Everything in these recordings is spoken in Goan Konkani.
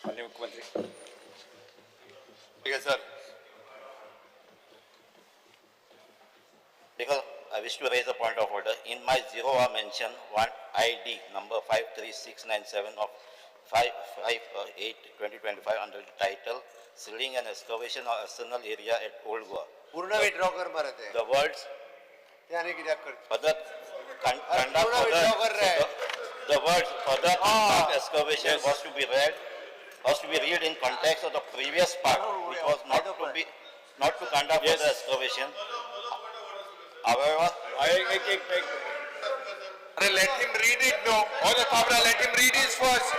माननीय मुख्यमंत्री. ठीक आहे sir. Because I wish to raise a point of order. In my zero hour mention, one ID number 53697 of 5/5/8/2025 under the title Sealing and Excavation of Arsenal Area at Old Goa. पूर्ण विड्रॉ कर मरे ते. The words ते आनी कित्याक कर? further conduct पूर्ण withdraw कर रे. The words further conduct excavation Yes. was to be read, was to be read in context of the previous part, which was not to be, not to conduct Yes. further excavation. However, एक एक एक. अरे, let him read it, no. अरे Kabra, let him read his first.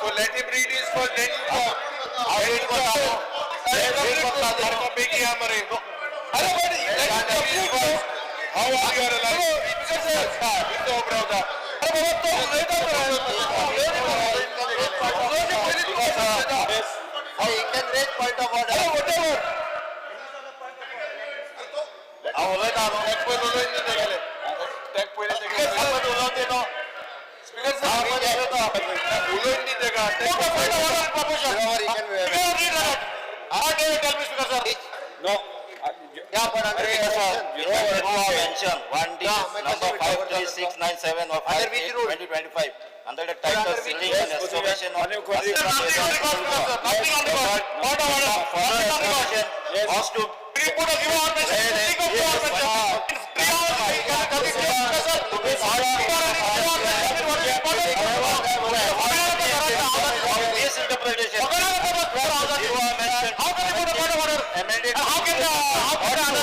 So let him read his first, then you talk. read करता. अरे, Read करता. सारखो बेगी हा मरे. अरे, but Let him complete first. How are you alive? बिंदो उभं. अरे बाबा, तो उलयता मरे. उलोवचे पयलीं तुका सांगता. Yes. He can raise point of order. अरे, whatever. हांव उलयता न्हू. टॅग पयलो उलोवन दी तेगेले. टॅग पयले तेगेले. हांव उलोवन दी न्हू. स्पीकर हांव सर, उलयता. उलोवन दी तेका. Put a point of order in proposition. Whatever, he can- You can read that. I tell me, Speaker sir. No. Yeah, but under election. Zero hour mention, one D, Yeah, मैं number कैसे five withdraw three कर six nine seven of Under five which eight rule? 2025, under the title under which Sealing rule? and Excavation of. माननीय मुख्यमंत्री. Arsenal Nothing on Area record, at Old Speaker Goa. sir. Nothing on record. Point of order. Further Nothing on record. excavation Yes. was to We put a zero hour mention. Speak of zero hour mention. It's 3 hours. We can complete, Speaker sir. Zero hour mention. What is important? Misinterpretation. How can you put a point of order? Amended. And how can the other, how can the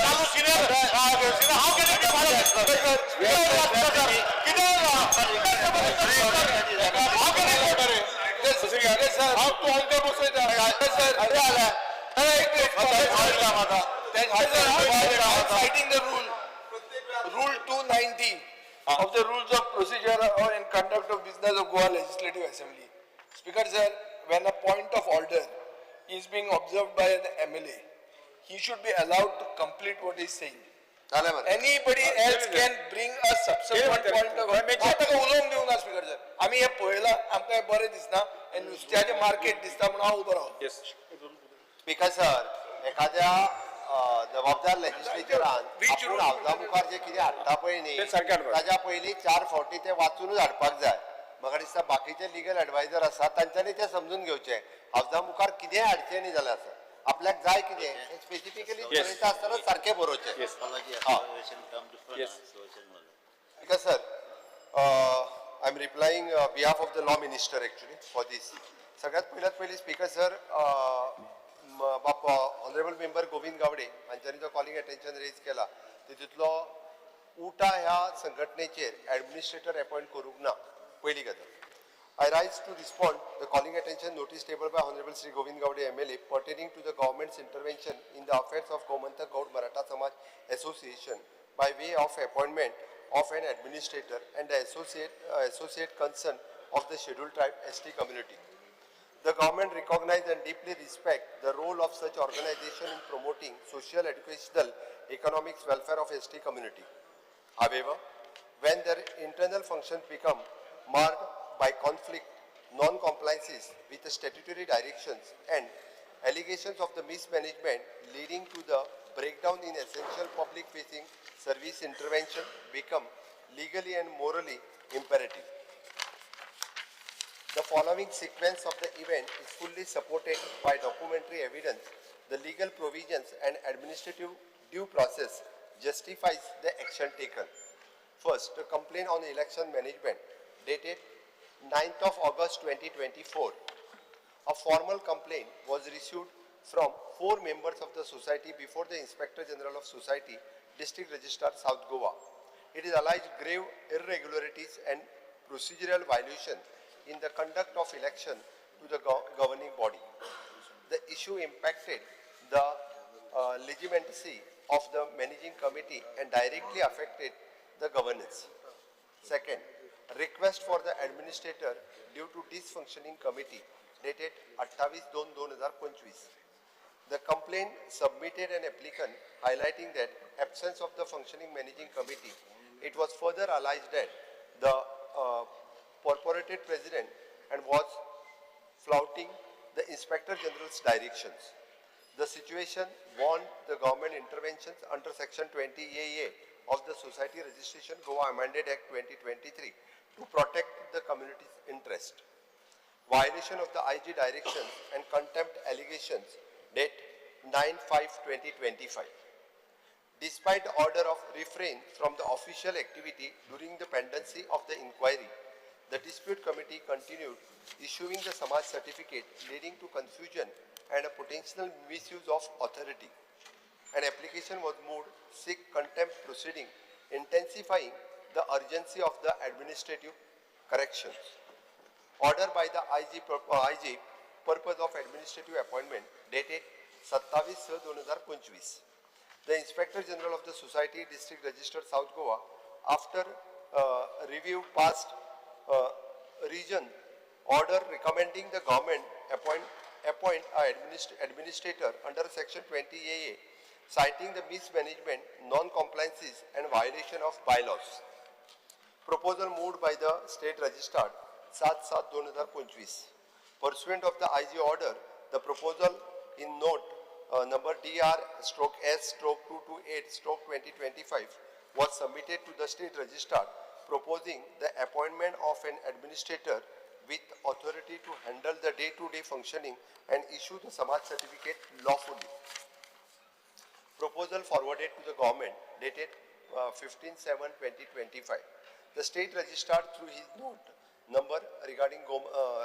Kalu senior, senior, how can it be followed? How can it अरे सर, हांव तूं आमकां बसयता. सर, अरे आला. अरे, एक minute. Citing the rule, Rule 290 of the Rules of Procedure or in Conduct of Business of Goa Legislative Assembly. Speaker sir, when a point of order is being observed by an MLA, he should be allowed to complete what he is saying. जालें मरे. Anybody else can bring a subsequent point of. हांव ताका उलोवंक दिवना स्पीकर सर. आमी हें पळयलां, आमकां हें बरें दिसना हें नुस्त्याचें मार्केट दिसता म्हणून हांव उबो रावलो. Yes. Speaker sir, एखाद्या जबाबदार लेजिस्लेचरान Which आपूण rule? हावजा मुखार जे कितें हाडटा पळय न्ही, ते सारकें हाडपाक. ताज्या पयलीं चार फावटी ते वाचूनच हाडपाक जाय. म्हाका दिसता बाकीचे लिगल एडवायजर आसा तांच्यांनी ते समजून घेवचें. हावजा मुखार कितेंय हाडचें न्ही जाल्यार आसा आपल्याक जाय कितें हें स्पेसिफिकली Yes. बरयता आसतना सारकें बरोवचें. Yes. Excavation come different Yes. excavation वाले. Because sir, I am replying behalf of the law minister actually for this. सगळ्यात पयल्यात पयलीं स्पीकर सर, बाप ऑनरेबल मेंबर गोविंद गावडे हांच्यांनी जो कॉलिंग अटेन्शन रेज केला तितूंतलो उटा ह्या संघटनेचेर एडमिनिस्ट्रेटर अपॉयंट करूंक ना, पयली गजाल. I rise to respond the calling attention notice tabled by Honorable Sri Govind Gowde MLA pertaining to the government's intervention in the affairs of Gomantak Gaud Maratha Samaj Association by way of appointment of an administrator and the associate concern of the scheduled tribe ST community. The government recognize and deeply respect the role of such organization in promoting social, educational, economic welfare of ST community. However, when their internal functions become marred by conflict, non-compliances with the statutory directions and allegations of the mismanagement leading to the breakdown in essential public-facing service, intervention become legally and morally imperative. The following sequence of the event is fully supported by documentary evidence. The legal provisions and administrative due process justifies the action taken. First, the complaint on election management dated 9th of August 2024. A formal complaint was received from 4 members of the society before the Inspector General of Society, District Registrar, South Goa. It is alleged grave irregularities and procedural violation in the conduct of election to the governing body. The issue impacted the legitimacy of the managing committee and directly affected the governance. Second, request for the administrator due to dysfunctioning committee dated 28/2/2025. The complaint submitted an applicant highlighting that absence of the functioning managing committee. It was further alleged that the purported president and was flouting the Inspector General's directions. The situation warned the government interventions under Section 20AA of the Society Registration Goa Amended Act 2023 to protect the community's interest. Violation of the IG directions and contempt allegations date 9/5/2025. Despite the order of refrain from the official activity during the pendency of the inquiry, the dispute committee continued issuing the Samaj certificate, leading to confusion and a potential misuse of authority. An application was moved seek contempt proceeding, intensifying the urgency of the administrative corrections. Order by the IG purpose of administrative appointment dated 27/6/2025. The Inspector General of the Society District Register South Goa, after review passed region order recommending the government appoint a administrator under Section 20AA, citing the mismanagement, non-compliances and violation of bylaws. Proposal moved by the State Registrar 7/7/2025. Pursuant of the IG order, the proposal in note number DR/S/228/2025 was submitted to the State Registrar proposing the appointment of an administrator with authority to handle the day-to-day functioning and issue the Samaj certificate lawfully. Proposal forwarded to the government dated 15/7/2025. The State Registrar through his note number regarding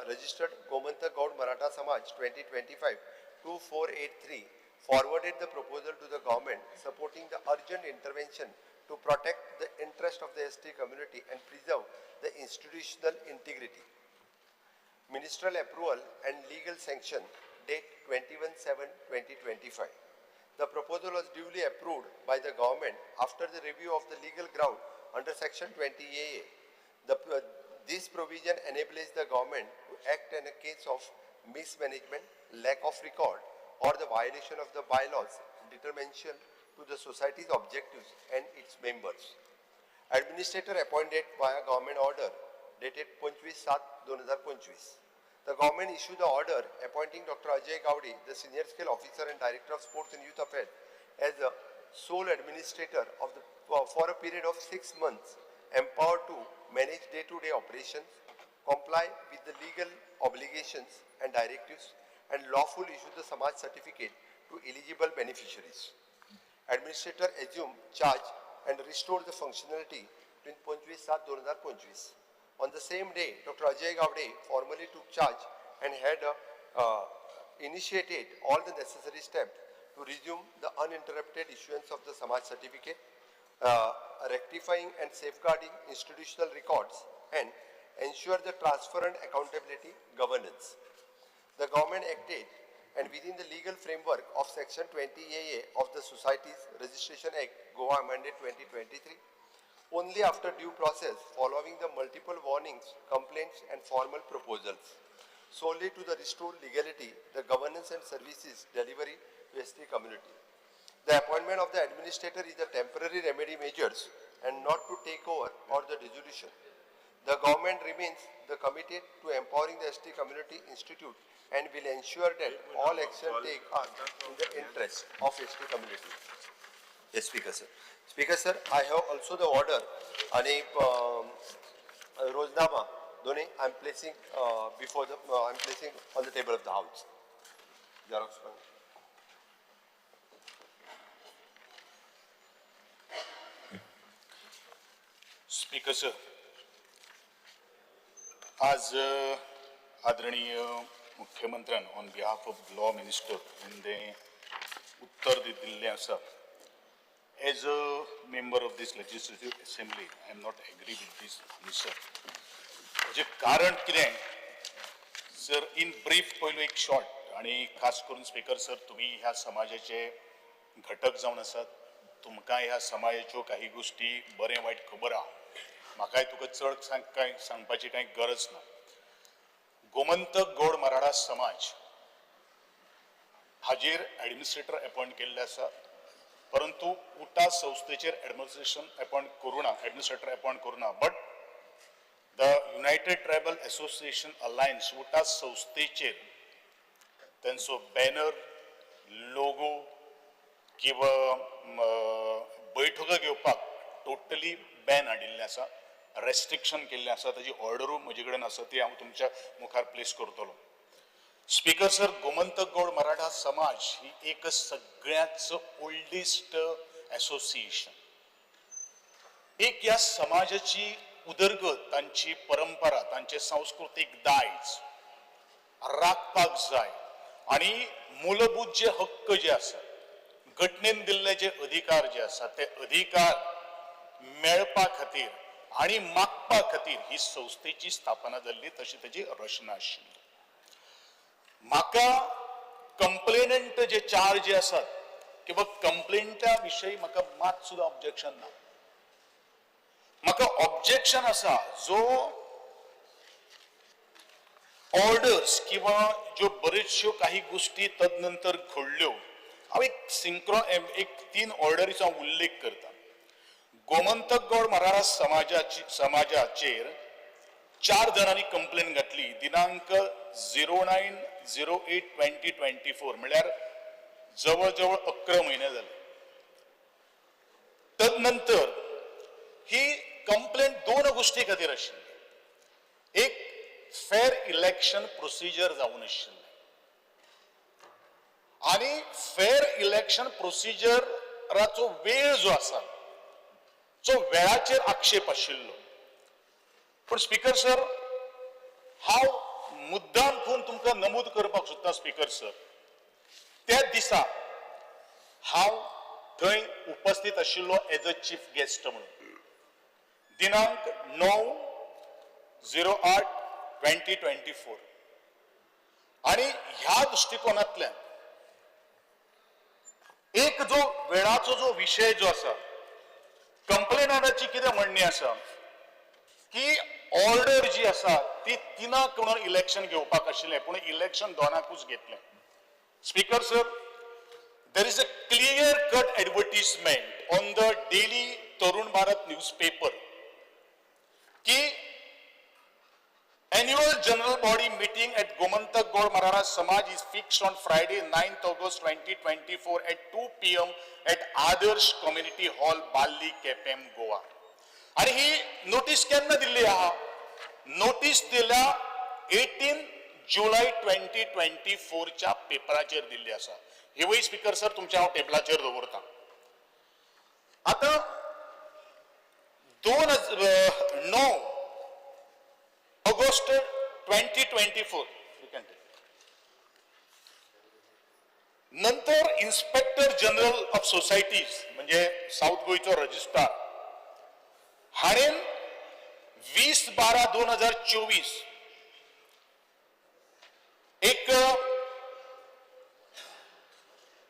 registered Gomantak Gaud Maratha Samaj 2025-2483 forwarded the proposal to the government supporting the urgent intervention to protect the interest of the ST community and preserve the institutional integrity. Ministerial approval and legal sanction date 21/7/2025. The proposal was duly approved by the government after the review of the legal ground under Section 20AA. This provision enables the government to act in a case of mismanagement, lack of record, or the violation of the bylaws determination to the society's objectives and its members. Administrator appointed via government order dated 25/7/2025. The government issued the order appointing Dr. Ajay Gawde, the senior scale officer and director of sports and youth affairs, as the sole administrator of the, for a period of 6 months, empowered to manage day-to-day operations, comply with the legal obligations and directives, and lawfully issue the Samaj certificate to eligible beneficiaries. Administrator assumed charge and restored the functionality in 25/7/2025. On the same day, Dr. Ajay Gawde formally took charge and had initiated all the necessary steps to resume the uninterrupted issuance of the Samaj certificate, rectifying and safeguarding institutional records, and ensure the transparent accountability governance. The government acted and within the legal framework of Section 20AA of the Societies Registration Act, Goa Amended 2023, only after due process following the multiple warnings, complaints and formal proposals, solely to the restore legality, the governance and services delivery to ST community. The appointment of the administrator is a temporary remedy measures and not to take over or the dissolution. The government remains the committed to empowering the ST community institute and will ensure that all action take are in the interest of ST community. Yes, Speaker sir. Speaker sir, I have also the order and Roznama Doni I am placing before the I am placing on the table of the house. Xerox. Speaker sir, आज आदरणीय मुख्यमंत्र्यान on behalf of law minister ते उत्तर दिल्लें आसा. As a member of this legislative assembly, I am not agree with this answer. हाजें कारण कितें सर, इन ब्रीफ पयलू एक शॉर्ट, आनी खास करून स्पीकर सर, तुमी ह्या समाजाचे घटक जावन आसात, तुमकां ह्या समाजाच्यो काही गोश्टी बरें वायट खबर आहा, म्हाकाय तुका चड कांय सांगपाची कांय गरज ना. गोमंतक गौड मराठा समाज हाजेर एडमिनिस्ट्रेटर अपॉयंट केल्ले आसा, परंतु उटा संस्थेचेर एडमिनिस्ट्रेशन अपॉयंट करूं ना, एडमिनिस्ट्रेटर अपॉयंट करूं ना, but The United Tribal Association Alliance UTAS संस्थेचेर तेंचो बॅनर, लोगो किंवा बैठको घेवपाक टोटली बॅन हाडिल्लें आसा, रेस्ट्रिक्शन केल्लें आसा. ताजी ऑर्डरूय म्हजे कडेन आसा, ती हांव तुमच्या मुखार प्लेस करतलो. स्पीकर सर, गोमंतक गौड मराठा समाज ही एक सगळ्याच ओल्डेस्ट एसोसिएशन. एक ह्या समाजाची उदरगत, तांची परंपरा, तांचे सांस्कृतीक दायज राखपाक जाय आनी मूलभूत जे हक्क जे आसा, घटनेन दिल्ले जे अधिकार जे आसा, ते अधिकार मेळपा खातीर आनी मागपा खातीर ही संस्थेची स्थापना जाल्ली, तशी ताची रचना आशिल्ली. म्हाका कंप्लेनंट जे चार जे आसात किंवा कंप्लेंटा विशयी म्हाका मात सुद्दां ऑब्जेक्शन ना. म्हाका ऑब्जेक्शन आसा जो ऑर्डर्स किंवा ज्यो बऱ्योचश्यो काही गोष्टी तदनंतर घडल्यो. हांव एक सिंक्रो एक तीन ऑर्डरीचो हांव उल्लेख करता. गोमंतक गौड मराठा समाजाचेर चार जाणांनी कंप्लेन घातली दिनांक 09/08/2024, म्हणल्यार जवळ जवळ 11 म्हयने जाले. तदनंतर ही कंप्लेन दोन गोष्टी खातीर आशिल्ली. एक, फेर इलेक्शन प्रोसिजर जावन आशिल्लें आनी फेर इलेक्शन प्रोसिजराचो वेळ जो आसा, जो वेळाचेर आक्षेप आशिल्लो. पूण स्पीकर सर, हांव मुद्दाम खून तुमकां नमूद करपाक सोदता. स्पीकर सर, त्या दिसा हांव थंय उपस्थित आशिल्लो एज अ चीफ गेस्ट म्हणून. दिनांक 9/08/2024. आणि ह्या दृष्टिकोनातल्यान एक जो वेळाचो जो विशय जो आसा, कंप्लेनंटाची कितें म्हणणी आसा की ऑर्डर जी आसा ती तिनाक म्हणून इलेक्शन घेवपाक आशिल्लें, पूण इलेक्शन दोनाकूच घेतलें. Speaker sir, there is a clear cut advertisement on the daily Tarun Bharat newspaper की annual general body meeting at Gomantak Gaud Maratha Samaj is fixed on Friday, 9th August 2024 at 2 p.m. at Adarsh Community Hall, Balli, Quepem, Goa. आणि ही नोटीस केन्ना दिल्ली आहा? नोटीस दिल्या 18 जुलय 2024च्या पेपराचेर दिल्ली आसा. हिवूय स्पीकर सर तुमच्या हांव टेबलाचेर दवरता. आतां 9 ऑगस्ट 2024 नंतर इन्स्पेक्टर जनरल ऑफ सोसायटीज, म्हणजे साऊथ गोंयचो रजिस्ट्रार, हाणें 20/12/2024 एक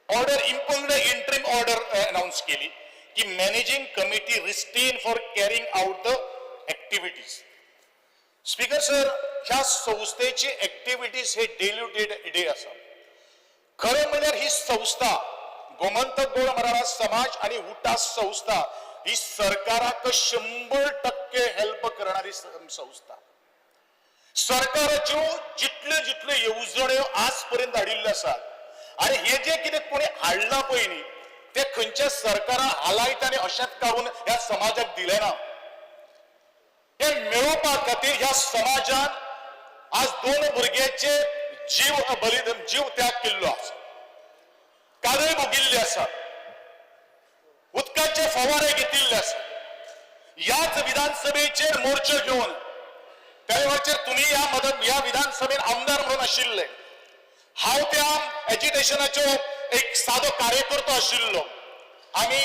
order, impugned interim order announce केली की managing committee restrain for carrying out the activities. Speaker sir, ह्या संस्थेची एक्टिविटीज हे डेली टू डे आसा. खरें म्हणल्यार ही संस्था गोमंतक गौड मराठा समाज आणि उटास संस्था ही सरकाराक 100% हेल्प करणारी संस्था. सरकाराच्यो जितल्यो जितल्यो येवजण्यो आज पर्यंत हाडिल्ल्यो आसात आणि हे जे कितें कोणी हाडलां पळय न्ही, ते खंयच्या सरकारान हालायत आनी अशेंच काडून ह्या समाजाक दिलें ना. हे मेळोवपा खातीर ह्या समाजान आज दोन भुरग्याचे जीव बलिदान, जीव त्याग केल्लो आसा, कादय भोगिल्ले आसा, उदकाचे फवारे घेतिल्ले आसा. ह्याच विधानसभेचेर मोर्चो घेवन त्या वेळाचेर तुमी ह्या मदत ह्या विधानसभेन आमदार म्हणून आशिल्ले. हांव त्या एजिटेशनाचो एक सादो कार्यकर्तो आशिल्लो. आमी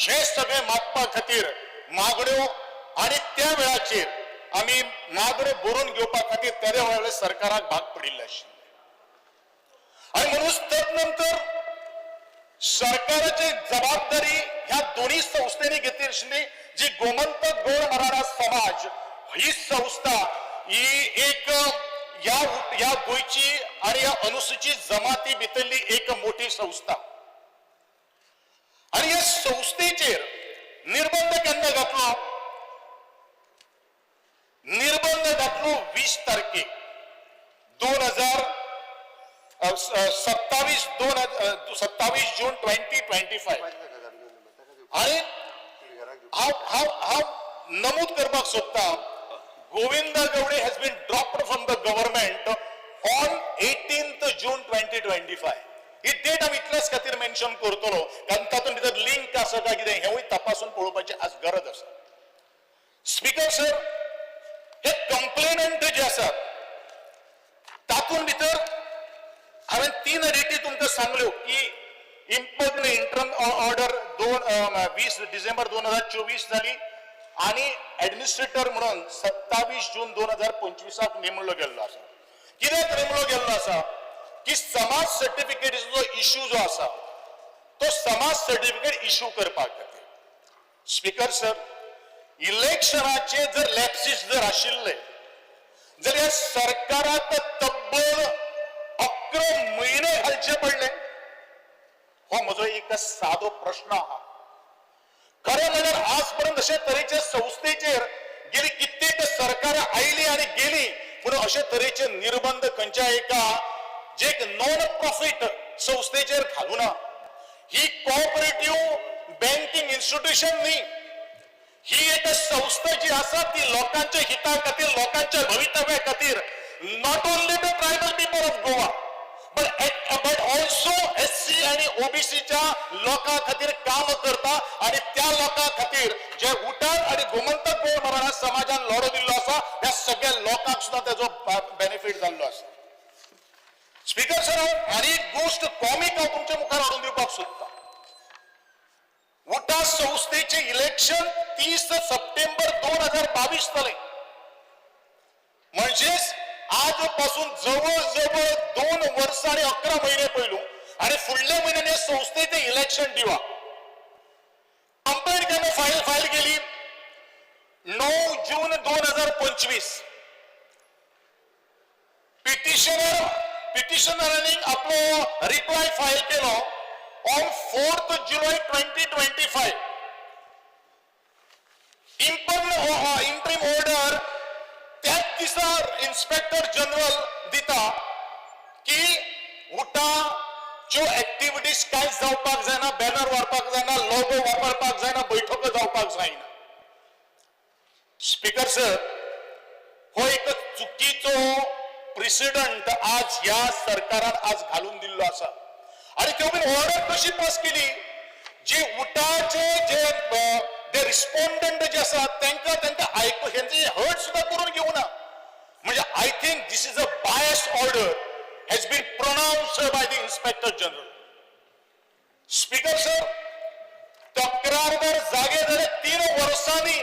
हे सगळे मागपा खातीर मागण्यो आनी त्या वेळाचेर आमी मागण्यो बरोवन घेवपा खातीर त्या वेळार सरकाराक भाग पडिल्ले आशिल्ले. आणि म्हणून तदनंतर सरकाराची जबाबदारी ह्या दोन्ही संस्थेनी घेतली आशिल्ली, जी गोमंतक गौड मराठा समाज ही संस्था ही एक ह्या ह्या गोंयची आणि ह्या अनुसूचित जमाती भितरली एक मोठी संस्था. आणि ह्या संस्थेचेर निर्बंध केन्ना घातलो? निर्बंध घातलो 20 तारखेक 2027 27 जून 2025. आणि हांव हांव हांव नमूद करपाक सोदता, Govinda Gawde has been dropped from the government on 18th June 2025. He date हांव इतल्याच खातीर मेन्शन करतलो कारण तातूंत भितर लिंक आसा काय कितें हेंवूय तपासून पळोवपाची आज गरज आसा. स्पीकर सर, हे कंप्लेनंट जे आसात तातूंत भितर हांवें तीन डेटी तुमकां सांगल्यो की इम्पग्न इंटरम ऑर्डर 20 डिसेंबर 2024 जाली आणि ऍडमिनिस्ट्रेटर म्हणून 27 जून 2025 नेमलो गेल्लो आसा. कित्याक नेमलो गेल्लो आसा की समाज सर्टिफिकेटीचो जो इश्यू जो आसा तो समाज सर्टिफिकेट इश्यू करपाक खातीर. स्पीकर सर, इलेक्शनाचे जर लॅप्सीस जर आशिल्ले जाल्यार सरकाराक तब्बल 11 म्हयने घालचे पडले. हो म्हजो एक सादो प्रश्न आहा. खरें म्हणल्यार आज पर्यंत अशे तरेचे संस्थेचेर गेली कित्येक सरकारां आयली आनी गेली, पूण अशे तरेचे निर्बंध खंयच्या एका जे एक नॉन प्रॉफिट संस्थेचेर घालूना. ही कॉपरेटिव्ह बँकिंग इन्स्टिट्यूशन न्ही, ही एक संस्था जी आसा ती लोकांच्या हिता खातीर, लोकांच्या भवितव्या खातीर, not only the tribal people of Goa but also SC आणि ओबीसीच्या लोकां खातीर काम करता आणि त्या लोकां खातीर जे उटात आणि गोमंतक गोंय मराठा समाजान लढो दिल्लो आसा त्या सगळ्या लोकांक सुद्दां तेजो बेनिफीट जाल्लो आसा. स्पीकर सर, हांव आनी एक गोश्ट कॉमीक हांव तुमच्या मुखार हाडून दिवपाक सोदता. उटा संस्थेचे इलेक्शन 30 सप्टेंबर 2022 जालें, म्हणजेच आजपासून जवळ जवळ 2 वर्सां आनी 11 म्हयने पयलू आनी फुडल्या म्हयन्यान हे संस्थेचे इलेक्शन दिवा. कंप्लेंट केन्ना फायल फायल केली? 9 जून 2025. पिटिशनरांनी आपलो रिप्लाय फायल केलो on 4th July 2025. Interim order त्याच दिसा इन्स्पेक्टर जनरल दिता की उटाच्यो एक्टिविटीज कांयच जावपाक जायना, बॅनर वापरपाक जायना, लोगो वापरपाक जायना, बैठको जावपाक जायना. स्पीकर सर, हो एक चुकीचो प्रेसिडंट आज ह्या सरकारान आज घालून दिल्लो आसा. आणि त्यो बीन ऑर्डर कशी पास केली, जी उटाचे जे रिस्पॉन्डंट जे आसा तांकां तांकां आयकू हेंचे हर्ट सुद्दां करून घेवना. म्हणजे I think this is a bias order has been pronounced by the inspector general. Speaker sir, तक्रारदार जागे जाले 3 वर्सांनी.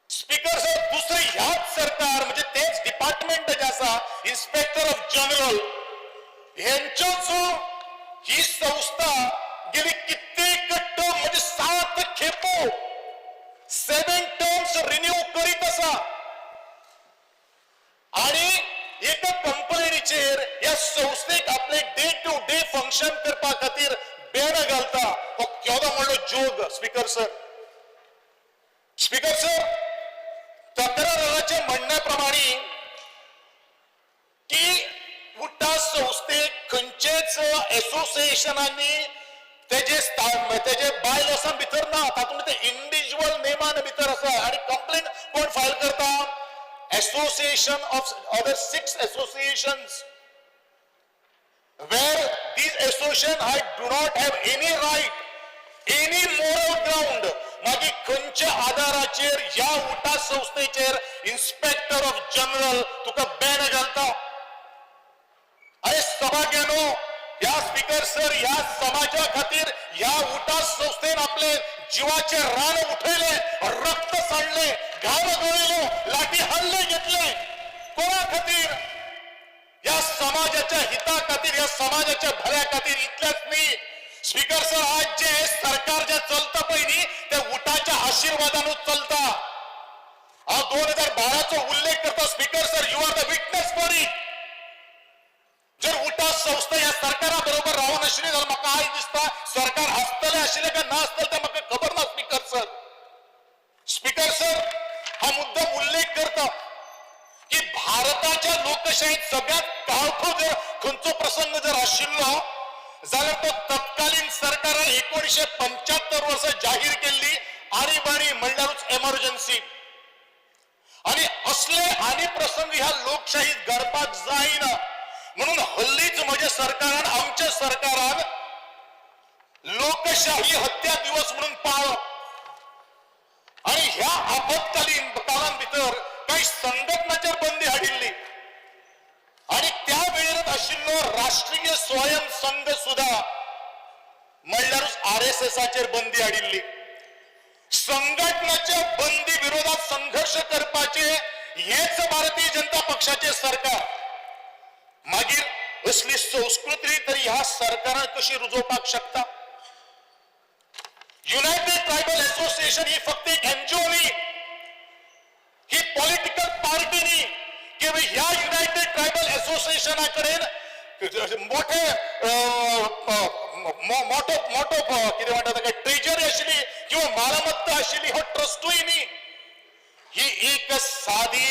स्पीकर सर, दुसरे ह्याच सरकार म्हणजे तेच डिपार्टमेंट जे आसा इन्स्पेक्टर ऑफ जनरल हेंच्योच ही संस्था गेली कित्येक टर्म म्हणजे 7 खेपो 7 टर्म्स रिन्यू करीत आसा आणि एका कंप्लेनीचेर ह्या संस्थेक आपले डे टू डे फंक्शन करपा खातीर बॅन घालता. हो केदो व्हडलो जोग स्पीकर सर. स्पीकर सर, तक्रारदाराच्या म्हणण्या प्रमाणे की उटा संस्थेक खंयचेच एसोसिएशनांनी तेजे तेजे बायल आसा भितर ना, तातूंत ते इंडिव्हिज्युअल नेमान भितर आसा. आनी कंप्लेन कोण फायल करता? Association of other 6 associations, where these association I do not have any right, any moral ground. मागीर खंयच्या आधाराचेर ह्या उटा संस्थेचेर इन्स्पेक्टर ऑफ जनरल तुका बॅन घालता? अरे सभाग्यानो, ह्या स्पीकर सर, ह्या समाजा खातीर ह्या उटा संस्थेन आपले जिवाचे रान उठयले, रक्त सांडले, घाम गळयलो, लाठी हल्ले घेतले. कोणा खातीर? या समाजाच्या हिता खातीर, या समाजाच्या भल्या खातीर. इतलेच न्ही स्पीकर सर, आज जे सरकार जे चलता पळय न्ही ते उटाच्या आशीर्वादानूच चलता. हांव 2012चो उल्लेख करता speaker sir, you are the witness for it. जर उटा संस्था ह्या सरकारा बरोबर रावून आशिल्ली जाल्यार म्हाका आयज दिसता सरकार आसतलें आशिल्लें काय ना आसतलें तें म्हाका खबर ना स्पीकर सर. स्पीकर सर, हांव हांव मुद्दम उल्लेख करता की भारताच्या लोकशाहीत सगळ्यात काळखो जर खंयचो प्रसंग जर आशिल्लो जाल्यार तो तत्कालीन सरकारान 1975 वर्सा जाहीर केल्ली आणीबाणी म्हणल्यारूच एमर्जन्सी. आणि असले आनी प्रसंग ह्या लोकशाहीत घडपाक जायना म्हणून हल्लीच म्हज्या सरकारान, आमच्या सरकारान लोकशाही हत्या दिवस म्हणून पाळलो. आणि ह्या आपत्कालीन काळां भितर काही संघटनाचेर बंदी हाडिल्ली आणि त्या वेळेर आशिल्लो राष्ट्रीय स्वयं संघ सुद्धा म्हणल्यारूच आरएसएसाचेर बंदी हाडिल्ली. संघटनाच्या बंदी विरोधात संघर्ष करपाचे हेच भारतीय जनता पक्षाचे सरकार. मागीर असली संस्कृती तरी ह्या सरकारान कशी रुजोवपाक शकता? युनायटेड ट्रायबल असोसिएशन ही फक्त एक एनजीओ न्ही, ही पॉलिटिकल पार्टी न्ही की ह्या युनायटेड ट्रायबल असोसिएशना कडेन मोठे मोठो मोठो कितें म्हणटा ताका ट्रेजरी आशिल्ली किंवा मालमत्ता आशिल्ली, हो ट्रस्टूय न्ही. ही एक साधी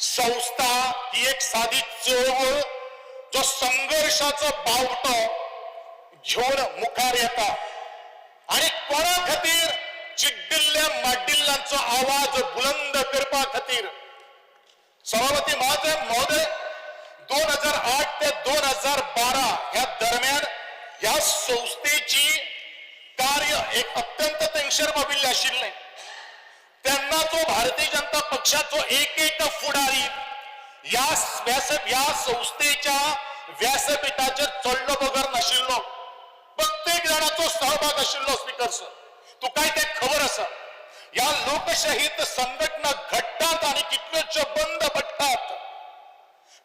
संस्था, ही एक साधी चळवळ जो संघर्षाचो बावटो घेवन मुखार येता आणि कोणा खातीर चिड्डिल्ल्या माड्डिल्ल्यांचो आवाज बुलंद करपा खातीर. सभापती महोदय महोदय 2008 ते 2012 ह्या दरम्यान ह्या संस्थेची कार्य एक अत्यंत तेंगशेर पाविल्लें आशिल्लें. तेन्नाचो भारतीय जनता पक्षाचो एक एक फुडारी ह्या ह्या संस्थेच्या व्यासपीठाचेर चडलो बगर नाशिल्लो. प्रत्येक जाणाचो सहभाग आशिल्लो. स्पीकर सर, तुकाय तें खबर आसा. ह्या लोकशाहीत संघटना घडटात आणि कितल्योश्यो बंद पडटात,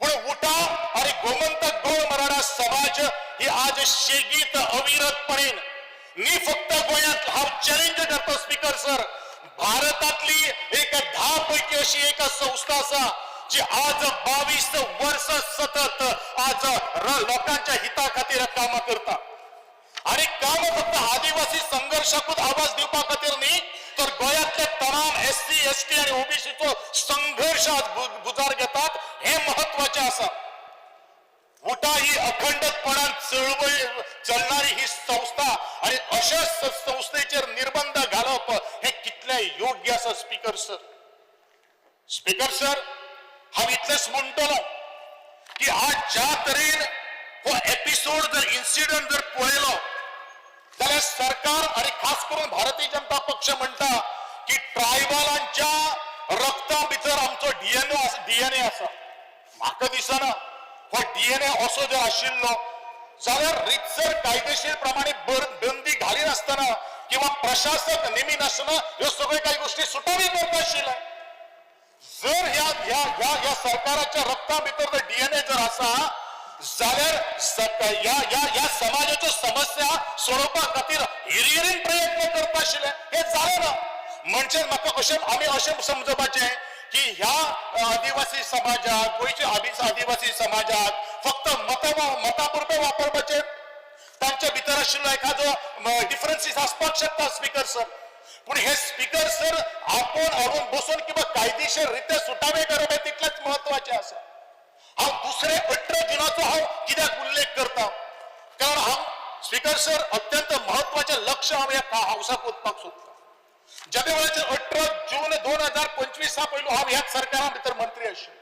पूण उठा आणि गोमंतक गोळ मराठा समाज ही आज शेगीत अविरतपणे न्ही फक्त गोंयांत, हांव चॅलेंज करता स्पीकर सर, भारतातली एक 10 पैकी अशी एक संस्था आसा जी आज 22 वर्स सतत आज लोकांच्या हिता खातीर कामां करता. आणि काम फक्त आदिवासी संघर्षाकूच आवाज दिवपा खातीर न्ही, तर गोंयांतले तमाम एससी, एसटी आणि ओबीसीचो संघर्ष आज भुजार घेतात, हे महत्वाचे आसा. उठा ही अखंडपणान चळवळ चलणारी ही संस्था आणि अशा संस्थेचेर निर्बंध घालप हे कितले योग्य आसा स्पीकर सर? स्पीकर सर, हांव इतलेंच म्हणटलो की आज ज्या तरेन हो एपिसोड जर इन्सिडंट जर पळयलो जाल्यार सरकार आणि खास करून भारतीय जनता पक्ष म्हणटा की ट्रायबलांच्या रक्ता भितर आमचो डीएनए आसा. म्हाका दिसना हो डीएनए असो जर आशिल्लो जाल्यार रितसर कायदेशीर प्रमाणे बंदी घालिनासतना किंवा प्रशासक नेमिनासतना ह्यो सगळ्यो काही गोष्टी सुटावी करता आशिल्ले. जर ह्या ह्या ह्या ह्या सरकाराच्या रक्ता भितर जर डीएनए जर आसा जाल्यार ह्या ह्या ह्या समाजाच्यो समस्या सोडोवपा खातीर हिरहिरीन प्रयत्न करता आशिल्ले. हे जालें ना म्हणजे म्हाका अशें आमी अशें समजपाचें की ह्या आदिवासी समाजाक, गोंयच्या आदिवासी समाजाक फक्त मतां पुरतें वापरपाचें? तांच्या भितर आशिल्लो एखादो डिफरन्सीस आसपाक शकता स्पीकर सर, पूण हे स्पीकर सर आपोवन हाडून बसून किंवा कायदेशीर रित्या सुटावे करप हें तितलेंच म्हत्वाचें आसा. हांव दुसरे 18 जुनाचो हांव कित्याक उल्लेख करता, कारण हांव स्पीकर सर अत्यंत म्हत्वाचें लक्ष हांव ह्या हावसाक वचपाक सोदता. ज्या वेळाचेर 18 जून 2025 पयलू हांव ह्याच सरकारा भितर मंत्री आशिल्लो.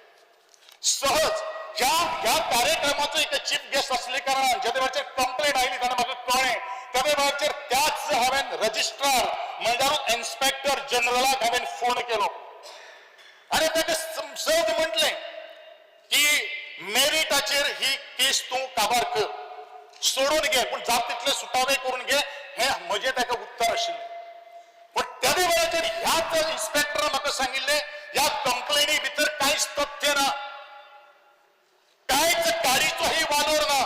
सहज ह्या ह्या कार्यक्रमाचो एक चीफ गेस्ट असले कारणान ज्या वेळाचेर कंप्लेंट आयली तेन्ना म्हाका कळ्ळें, त्या वेळाचेर त्याच हांवें रजिस्ट्रार म्हणल्यार इन्स्पेक्टर जनरलाक हांवें फोन केलो आनी ताका सहज म्हटलें की मेरिटाचेर ही केस तूं काबार कर, सोडून घे, पूण जात तितले सुटावे करून घे, हें म्हजें ताका उत्तर आशिल्लें. पूण त्या वेळाचेर ह्याच इन्स्पेक्टरान म्हाका सांगिल्लें ह्या कंप्लेनी भितर कांयच तथ्य ना, कांयच काडीचोही वालोर ना.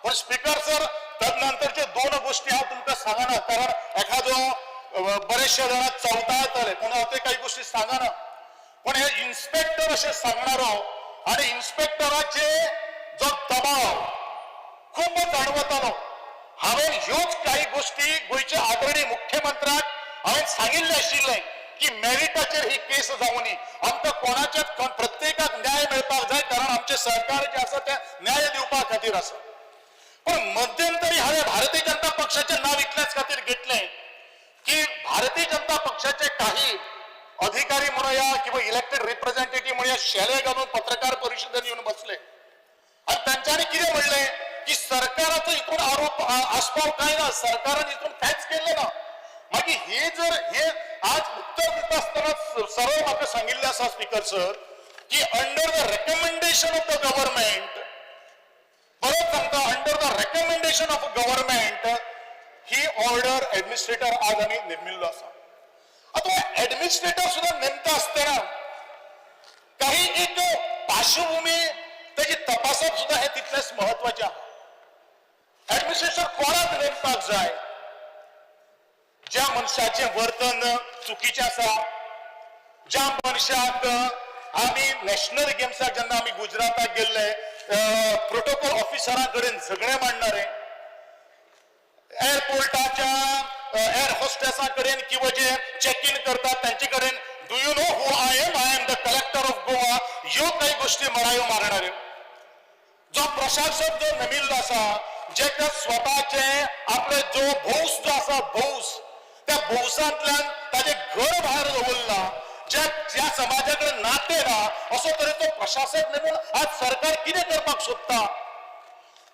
पण स्पीकर सर, तदनंतरच्यो दोन गोष्टी हांव तुमकां सांगना, कारण एखादो बरेचशे जाणां चवता येतले, पूण हांव ते काही गोष्टी सांगना. पण हे इन्स्पेक्टर अशें सांगणारो आनी इन्स्पेक्टराचे जो दबाव खूब जाणवतालो. हांवें ह्योच काही गोष्टी गोंयच्या आदरणीय मुख्यमंत्र्याक हांवें सांगिल्लें आशिल्लें की मेरिटाचेर ही केस जावनी. आमकां कोणाच्याच प्रत्येकाक न्याय मेळपाक जाय, कारण आमचें सरकार जें आसा तें न्याय दिवपा खातीर आसा. पण मध्यंतरी हांवें भारतीय जनता पक्षाचें नांव इतल्याच खातीर घेतलें की भारतीय जनता पक्षाचे काही अधिकारी म्हणूया किंवा इलेक्टेड रिप्रेझेंटेटिव्ह म्हणूया, शेले घालून पत्रकार परिशदेन येवन बसले आनी तांच्यांनी कितें म्हणलें की सरकाराचो हितून आरोप आस्पाव काय ना, सरकारान हितून कांयच केल्लें ना. मागीर हे जर हे आज उत्तर दिता आसतना सरळ म्हाका सांगिल्लें आसा स्पीकर सर की under the recommendation of the government, परत सांगता, under the recommendation of government he order administrator आज आमी नेमिल्लो आसा. आतां ऍडमिनिस्ट्रेटर सुद्दां नेमता आसतना काही एक पार्श्वभूमी ताची तपासप सुद्दां हें तितलेंच म्हत्वाचें आहा. ऍडमिनिस्ट्रेटर कोणाक नेमपाक जाय? ज्या मनशाचें वर्तन चुकीचें आसा, ज्या मनशाक आमी नॅशनल गेम्साक जेन्ना आमी गुजराताक गेल्ले प्रोटोकॉल ऑफिसरा कडेन झगडें मांडणारे, एअरपोर्टाच्या एअर होस्टेसा कडेन किंवा जे चॅक इन करतात तांचे कडेन do you know who I am, I am the collector of Goa, ह्यो काही गोष्टी मरायो मारणाऱ्यो. जो प्रशासक जो नेमिल्लो आसा, जेका स्वताचे आपले जो भौस जो आसा भौस, त्या भौसांतल्यान ताजें घर भायर दवरला, ज्या ज्या समाजा कडेन नातें ना, असो तरेचो प्रशासक नेमून आज सरकार कितें करपाक सोदता?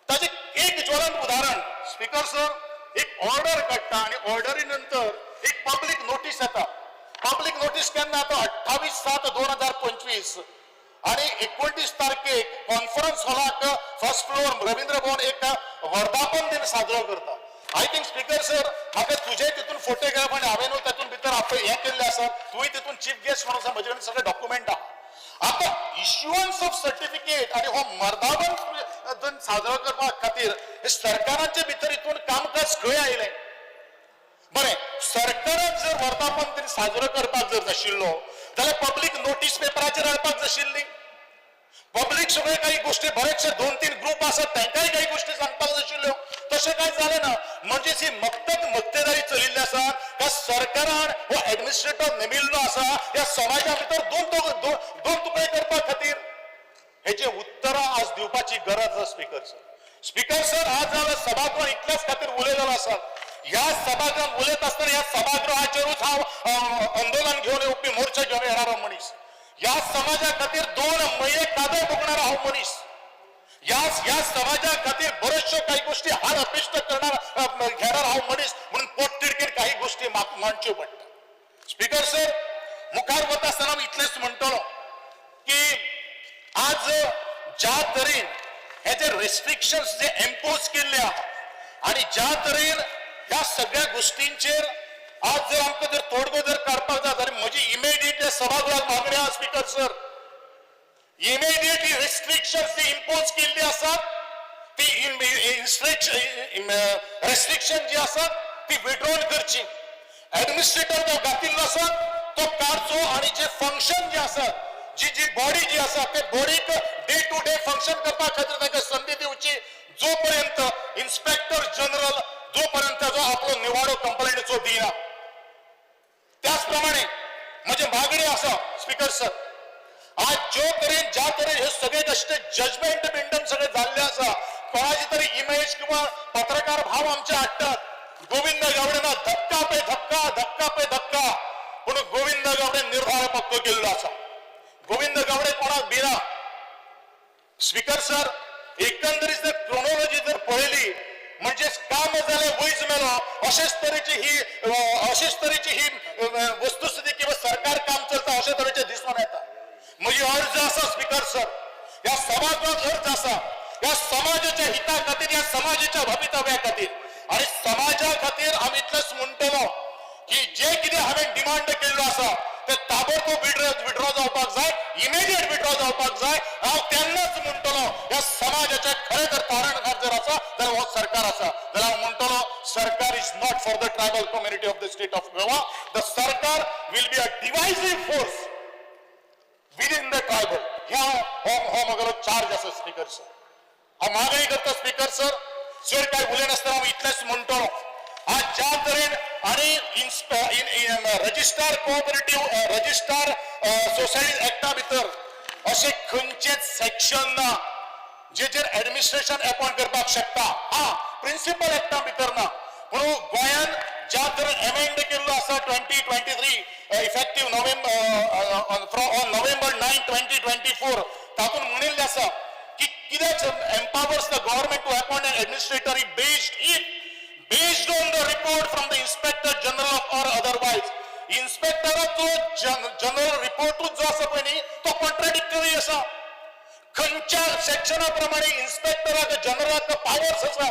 ताजें एक ज्वलंत उदाहरण स्पीकर सर, एक ऑर्डर काडटा आनी ऑर्डरी नंतर एक पब्लीक नोटीस येता. पब्लीक नोटीस केन्ना येता? 28/7/2025 आणि 29 तारखेक कॉन्फरन्स हॉलाक फर्स्ट फ्लोअर रवींद्र भवन एक वर्धापन दिन साजरो करता. I think speaker sir, म्हाका तुजे तितून फोटोग्राफ आनी हांवें न्हू तातूंत भितर आपले हें केल्लें आसा, तुवें तितून चीफ गेस्ट म्हणून आसा, म्हजे कडेन सगळे डॉक्युमेंट आहा. आतां इश्युअन्स ऑफ सर्टिफिकेट आनी हो मर्धापन दिन साजरो करपा खातीर हे सरकाराचे भितर हितून कामकाज खंय आयलें? बरें, सरकारान जर वर्धापन दिन साजरो करपाक जर नाशिल्लो जाल्यार पब्लीक नोटीस पेपराचेर हाडपाक जाशिल्ली. पब्लीक सगळे काही गोष्टी, बरेचशे 2-3 ग्रुप आसात, तांकांय काही गोष्टी सांगपाक नाशिल्ल्यो. तशें कांय जालें ना. म्हणजेच ही मक्तेदारी चलिल्ली आसा का सरकारान हो एडमिनिस्ट्रेटर नेमिल्लो आसा ह्या समाजा भितर दोन तुकडे करपा खातीर? हेजे उत्तरां आज दिवपाची गरज आसा स्पीकर सर. स्पीकर सर, आज जाल्यार सभागृह इतल्याच खातीर उलयलेलो आसा. ह्या सभागृहात उलयत आसतना ह्या सभागृहाचेरूच हांव आंदोलन घेवन येवपी, मोर्चा घेवन येणारो मनीस. ह्या समाजा खातीर 2 म्हयने कादर भोगणारो हांव मनीस. ह्या ह्या समाजा खातीर बऱ्याचशो काही गोष्टी हाल अपेश्ट करणार घेणार हांव मनीस, म्हणून पोटतिडकीन काही गोष्टी मांडच्यो पडटा. स्पीकर सर, मुखार वता आसतना हांव इतलेंच म्हणटलो की आज ज्या तरेन हे जे रेस्ट्रिक्शन्स जे इम्पोज केल्ले आहा आणि ज्या तरेन ह्या सगळ्या गोष्टींचेर आज जर आमकां जर तोडगो जर काडपाक जाय जाल्यार म्हजी इमिडिएटली सभागृहात मागणी आहा स्पीकर सर, इमिडिएटली रेस्ट्रिक्शन्स जी इम्पोज केल्ली आसात ती रेस्ट्रिक्शन जी आसात ती विड्रॉल करची. ऍडमिनिस्ट्रेटर जो घातिल्लो आसा तो काडचो आणि जे फंक्शन जे आसा, जी जी बॉडी जी आसा ते बॉडीक डे टू डे फंक्शन करपा खातीर ताका संदी दिवची, जोपर्यंत इन्स्पेक्टर जनरल जोपर्यंत जो आपलो निवाडो कंप्लेंटीचो दिना. त्याच प्रमाणे म्हजी मागणी आसा स्पीकर सर, आज ज्यो तरेन ज्या तरेन हे सगळे कशे जजमेंट बिंडम सगळे जाल्ले आसा, कोणाची तरी इमेज किंवा पत्रकार भाव आमचे हाडटात, गोविंद गावडेना धक्का पे धक्का, धक्का पे धक्का, पूण गोविंद गावडे निर्धार पक्को केल्लो आसा. गोविंद गावडे कोणाक भिना. स्पीकर सर, एकंदरीत जर क्रोनॉलॉजी जर पळयली म्हणजेच काम जालें वैज मेलो अशेच तरेची ही वस्तुस्थिती किंवा सरकार काम चलता अशे तरेचे दिसून येता. म्हजी अर्ज आसा स्पीकर सर, ह्या सभागृहात अर्ज आसा, ह्या समाजाच्या हिता खातीर, ह्या समाजाच्या भवितव्या खातीर आणि समाजा खातीर हांव इतलेंच म्हणटलो की जे कितें हांवें डिमांड केल्लो आसा ते ताबडतोब विड्रॉ जावपाक जाय, इमिडिएट विड्रॉ जावपाक जाय. हांव तेन्नाच म्हणटलो ह्या समाजाचे खरें जर तारणहार जर आसा जाल्यार हो सरकार आसा, जाल्यार हांव म्हणटलो सरकार is not for the tribal community of the state of Goa. The सरकार will be a divisive force within the tribal. ह्या हो हो म्हगेलो चार्ज आसा स्पीकर सर. हांव मागणी करता स्पीकर सर, चड काय उलयनासतना हांव इतलेंच म्हणटलो आज ज्या तरेन आनी रजिस्ट्रार कोऑपरेटिव्ह रजिस्ट्रार सोसायटी एक्टा भितर अशें खंयचेच सेक्शन ना जेचेर एडमिनिस्ट्रेशन अपॉइंट करपाक शकता. हा, प्रिन्सिपल एक्टा भितर ना, पूण गोंयान ज्या तरेन एमेंड केल्लो आसा 2023 effective November on November 9, 2024, तातूंत म्हणिल्लें आसा की कित्याक empowers the government to appoint an administrator if based on the report from the inspector general of or otherwise. इन्स्पेक्टराचो general रिपोर्टूच जो आसा पळय न्ही तो कॉन्ट्राडिक्टरी आसा. खंयच्या सेक्शना प्रमाणे इन्स्पेक्टराक जनरलाक पावर्स आसा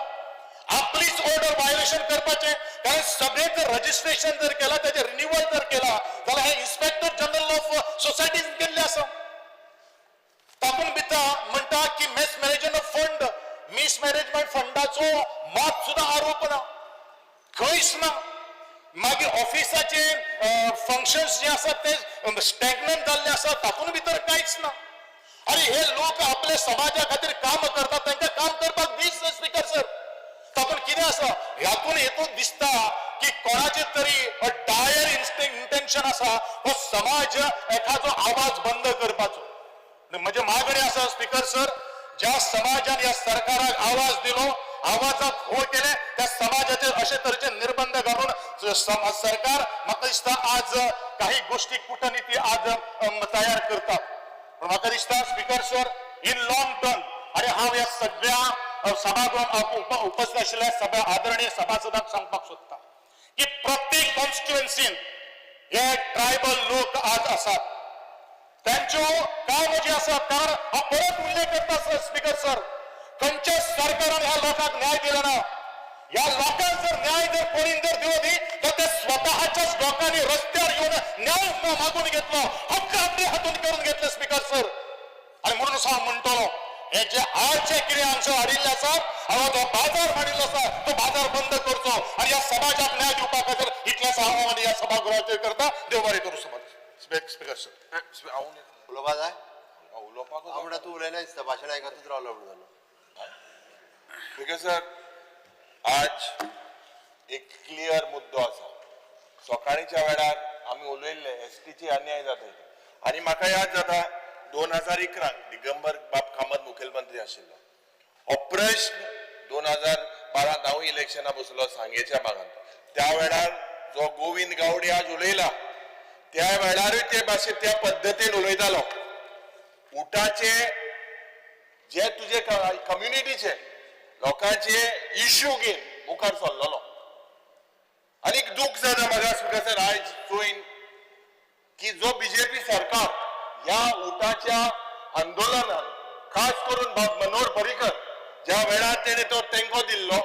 आपलीच ऑर्डर व्हायोलेशन करपाचें? कारण सगळें जर रजिस्ट्रेशन जर केलां, तेजें रिन्युअल जर केलां जाल्यार हें इन्स्पेक्टर जनरल ऑफ सोसायटीन केल्लें आसा. तातूंत भितर म्हणटा की mismanagement of fund, mismanagement फंडाचो मात सुद्दां आरोप ना, खंयच ना. मागीर ऑफिसाचे फंक्शन्स जे आसात ते स्टॅग्नंट जाल्ले आसा, तातूंत भितर कांयच ना. अरे, हे लोक आपल्या समाजा खातीर काम करतात, तांकां काम करपाक दीस. स्पीकर सर, तातूंत कितें आसा, ह्यातून हेतून दिसता की कोणाचे तरी डायर इंटेन्शन आसा हो समाज एखादो आवाज बंद करपाचो. म्हणजे मागणी आसा स्पीकर सर, ज्या समाजान ह्या सरकाराक आवाज दिलो, आवाजाक हो केले, त्या समाजाचेर अशे तरेचे निर्बंध घालून सरकार म्हाका दिसता आज काही गोष्टी कुटनीती आज तयार करतात. पण म्हाका दिसता speaker sir, in long term, आणि हांव ह्या सगळ्या सभागृहात उपस्थित आशिल्ल्या सगळ्या आदरणीय सभासदांक सांगपाक सोदता की प्रत्येक कॉन्स्टिट्युएन्सीन हे ट्रायबल लोक आज आसात, त्यांच्यो काम जे आसा, कारण हांव परत उल्लेख करता स्पीकर सर, खंयच्याच सरकारान ह्या लोकांक न्याय दिलो ना. ह्या लोकांक जर न्याय जर कोणी जर दिलो न्ही तर ते स्वतःच्याच लोकांनी रस्त्यार येवन न्याय मागून घेतलो, हक्क आपल्या हातून करून घेतले स्पीकर सर. आणि म्हणून हांव म्हणटलो, हे जे आज जे कितें हांगसर हाडिल्लें आसा, हांगा जो बाजार मांडिल्लो आसा तो बाजार बंद करचो आणि ह्या समाजाक न्याय दिवपा खातीर. इतलेंच हांव आनी ह्या सभागृहाचेर करता. देव बरें करूं समाज, स्पीकर सर. उलोवपा जाय? उलोवपाक. हांव म्हणटा, तूं उलयना दिसता, भाशण आयकतूच रावलो म्हणून जालो. स्पीकर सर, आज एक क्लियर मुद्दो आसा. सकाळीच्या वेळार आमी उलयल्ले एसटीची अन्याय जाता आनी म्हाका याद जाता, 2011क दिगंबर बाब कामत मुखेलमंत्री आशिल्लो. हो प्रश्न 2012त हांव इलेक्शना बसलो सांगेच्या भागांत. त्या वेळार जो गोविंद गावडे आज उलयला, त्या वेळारूय ते भाशेन त्या पद्दतीन उलयतालो. उटाचे जे तुजे कम्युनिटीचे लोकांचे इश्यू घेवन मुखार सरलेलो. आनीक दूख जाता म्हाका स्पीकर सर, आयज चोयन की जो बीजेपी सरकार ह्या उटाच्या आंदोलनान, खास करून बाब मनोहर पर्रीकर, ज्या वेळार तेणे तो तेंको दिल्लो,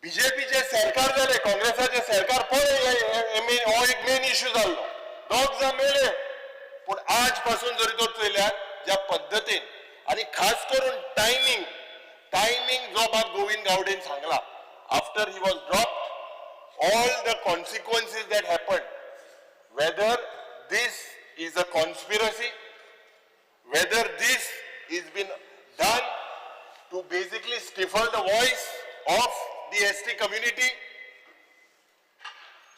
बीजेपीचे सरकार जाले, काँग्रेसाचे सरकार पळय, हो एक मेन इश्यू जाल्लो. दोग जाण मेले. पूण आज पासून जरी तो चोयल्यार, ज्या पद्दतीन आनी खास करून टायमींग, टायमींग जो बाब गोविंद गावडेन सांगला, after he was dropped, all the consequences that happen, whether this is a conspiracy, whether this is been done to basically stifle the voice of the ST community.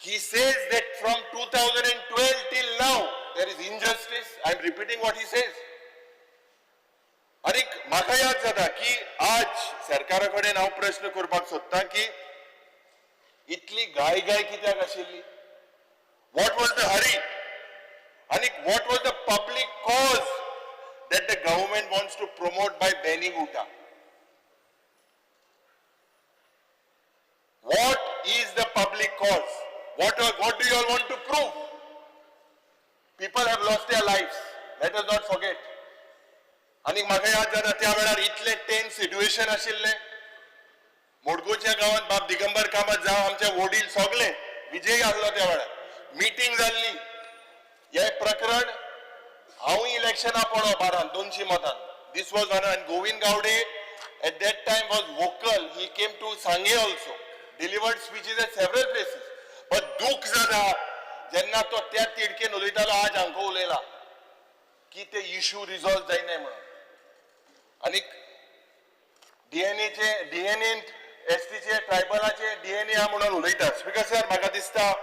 He says that from 2012 till now, there is injustice. I am repeating what he says. आनीक म्हाका याद जाता की आज सरकारा कडेन हांव प्रश्न करपाक सोदतां की इतली घाय घाय कित्याक आशिल्ली? What was the hurry? आनीक what was the public cause that the government wants to promote by banning UTA? What is the public cause? What do you all want to prove? People have lost their lives. Let us not forget. आनी म्हाका याद जाता, त्या वेळार इतले टेन्स सिट्युएशन आशिल्लें मडगांवच्या गांवांत. बाब दिगंबर कामत जावं, आमचे वडील सगळे, विजय आसलो, त्या वेळार मिटींग जाल्ली. हे प्रकरण हांवूय इलेक्शना पडो बारान 200 मतान. This was one, and Govind Gaude at that time was vocal. He came to Sanguem also, delivered speeches at several places. But दूख जाता, जेन्ना तो त्या तिडकेन उलयतालो, आज हांकां उलयला की ते इशू रिजॉल्व जायना म्हणून. आनीक डीएनएचे डीएनएन एसटीचे ट्रायबलाचे डीएनए हा म्हणून उलयता. स्पीकर सर, म्हाका दिसता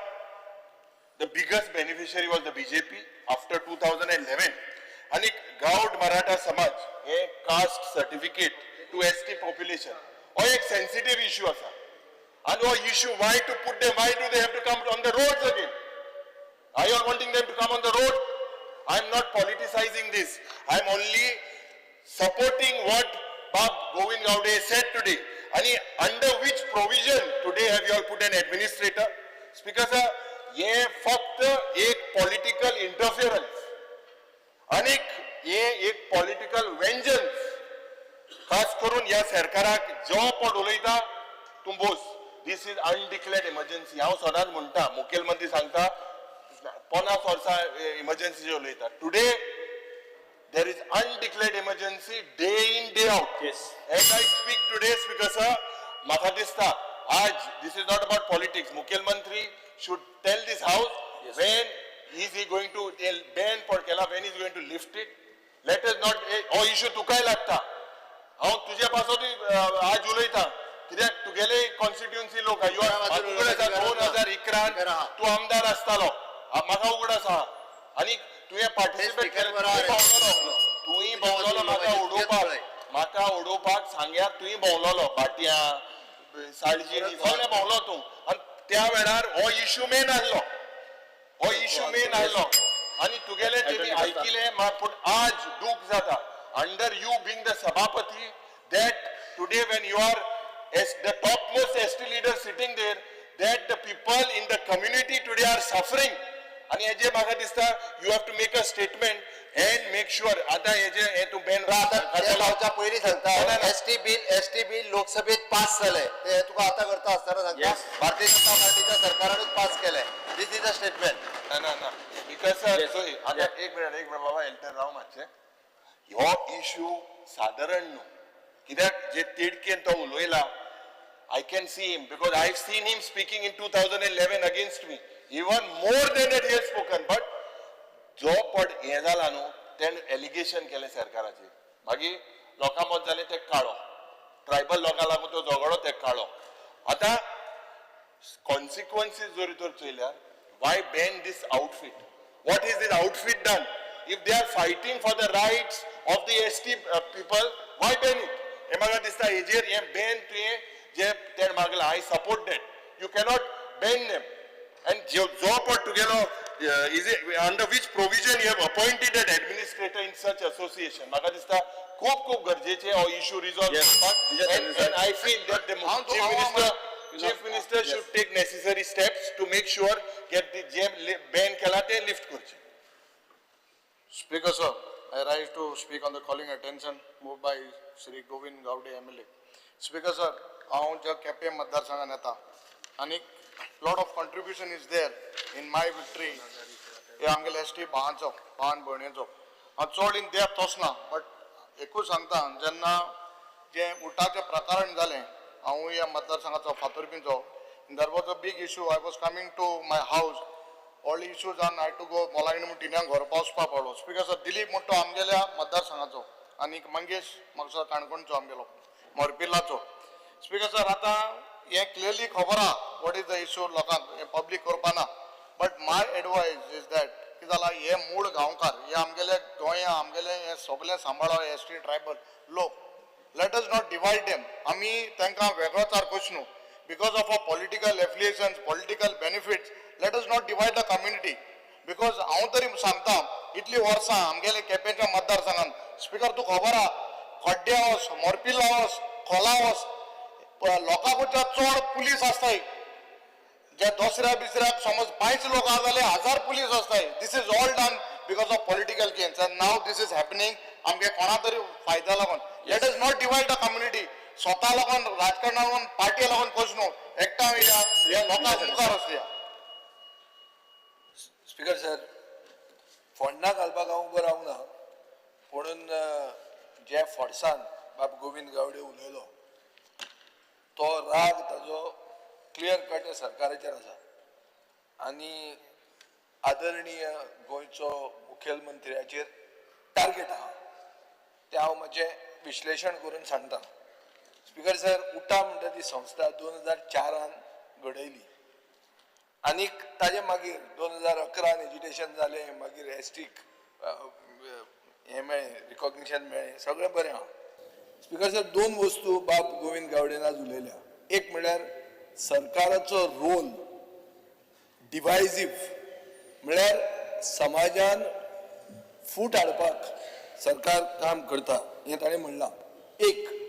the biggest beneficiary was the BJP after 2011. आनी गावड मराठा समाज हे caste certificate to ST population हो एक सेन्सिटीव इश्यू आसा. आनी हो issue why to put them, why do they have to come on the roads again? Are you wanting them to come on the road? I am not politicizing this. I am only supporting what Bab Govind Gaude said today. आणि under which provision today have you all put an administrator? Speaker sir, हे फक्त एक पॉलिटिकल इंटरफिअरन्स आणि हे एक पॉलिटिकल वेंजन्स, खास करून ह्या सरकाराक जो पण उलयता तूं Bose. This is undeclared emergency. हांव सदांच म्हणटा, मुखेलमंत्री सांगता 50 वर्सां इमर्जन्सी उलयता. Today there is undeclared emergency day in, day out. Yes. As I speak today, Speaker sir, म्हाका दिसता आज this is not about politics. मुखेलमंत्री should tell this house when is he going to ban पड केला, when is going to lift it. Let us not, हो इश्यू तुकाय लागता. हांव तुजे पासतूय आज उलयता कित्याक तुगेले कॉन्स्टिट्युएन्सी लोक you are उगड आसा. 2011 तूं आमदार आसतालो, म्हाका उगड आसा. आनी तुवें पार्टिसिपेट केलें, भोंवलोलो, तुंय भोंवलोलो म्हाका उडोवपाक, म्हाका उडोवपाक सांग्यार तुंय भोंवलोलो, भाटयां साळजिणी सगळें भोंवलो तूं. आनी त्या वेळार हो इश्यू मेन आसलो, हो इश्यू मेन आसलो. आनी तुगेले तेणी आयकिलें, पूण आज दूख जाता under you being the सभापती that today when you are as the top most ST leader sitting there, that the people in the community today are suffering. आनी हेजे म्हाका दिसता you have to make a statement and make sure. आतां हेजे हे तूं बॅन जावच्या पयलीं सांगता, ना, ना. एसटी बिल लोकसभेत पास जालें, ते तुका आतां करता आसतना सांगता, भारतीय जनता पार्टीच्या सरकारानूच पास केलें. This is a statement. ना ना ना, because sir, आतां एक मिनट, एक मिनट बाबा, एल्टर राव मातशें. हो इश्यू सादारण न्हू, कित्याक जे तिडकेन तो उलयला, I can see him because I seen him speaking in 2011 against me, even more than that he has spoken. But जो पड हें जाला न्हू, तेणें एलिगेशन केलें सरकाराचेर, मागीर लोकां मत जालें ते काळो ट्रायबल लोकां लागून तो झगडो ते काळो. आतां कॉन्सिक्वन्सीस जरी तर चोयल्यार, why ban this outfit? What is this outfit done? If they are fighting for the rights of the ST people, why ban it? हें म्हाका दिसता हेजेर हें बॅन तुवें जे तेणें मागलां, I support that. You cannot ban them. And जो पण तुगेलो is under which provision you have appointed an administrator in such association? म्हाका दिसता खूब खूब गरजेचें हो इशू रिजॉल्व करपाक. And I feel that the chief minister should take necessary steps to make sure that the J ban केला ते लिफ्ट करचे. Speaker sir, I rise to speak on the calling attention moved by Shri Govind Gaude MLA. Speaker sir, हांव ज्या केपें मतदारसंघान येता आनी lot of contribution is there in my victory हे आमगेले एस टी भावांचो, भावान भयणीचो. हांव चड इन डेप्थ वचना, बट एकूच सांगता, जेन्ना जें उटाचें प्रकरण जालें, हांवूय ह्या मतदारसंघाचो, फातोर्पींचो. There was a big issue. I was coming to my house, व्हडले इशू जावन I to go मोलायणी म्हूण टिन्यांक व्हरपा वचपा पडलो. स्पीकर सर, दिलीप म्हण तो आमगेल्या मतदारसंघाचो आनी मंगेश म्हाका काणकोणचो, आमगेलो मोरपिर्लाचो. स्पीकर सर, आतां हें क्लियरली खबर आहा what is the issue, लोकांक हें पब्लीक करपा ना. But my advice is that कितें जालां, हे मूळ गांवकार, हे आमगेले गोंया, आमगेले हे सगळे सांबाळो एस टी ट्रायबल लोक. Let us not divide them. आमी तांकां वेगळोचार करचो न्हू because of a political affiliations, political benefits. Let us not divide the community, because हांव तरी सांगता, इतली वर्सां आमगेले केपेंच्या मतदारसंघान, स्पिकर तूं खबर आहा, खड्ड्या वच, मोरपिल्ला वच, खोला वच, लोकां पेक्षा चड पुलीस आसताय. जे दुसऱ्या बिसऱ्याक समज पांच लोक आहा जाल्यार 1000 पुलीस आसताय. This is all done because of political gains and now this is happening आमगे कोणा तरी फायदा लागून. Let us not divide the community. स्वता लागून, राजकारणा लागून, पार्टी लागून करचो न्हू. एकठांय येया, ह्या लोकांक मुखार वचया. स्पीकर सर, फोंडा घालपाक हांव उबो रावना, पुणून जे फोर्सान बाब गोविंद गावडे उलयलो तो राग ताजो क्लियर कट सरकाराचेर आसा आनी आदरणीय गोंयचो मुखेलमंत्र्याचेर टार्गेट आहा, तें हांव म्हजें विश्लेशण करून सांगता. स्पीकर सर, उटा म्हणटा ती संस्था 2004 घडयली आनीक ताजे मागीर 2011 एजिटेशन जालें, मागीर एसटीक हें मेळ्ळें, रिकॉग्निशन मेळ्ळें, सगळें बरें आहा. स्पीकर सर, दोन वस्तू बाब गोविंद गावडेन आज उलयल्या. एक म्हणल्यार सरकाराचो रोल डिवायजीव, म्हळ्यार समाजान फूट हाडपाक सरकार काम करता हें ताणें म्हणलां एक.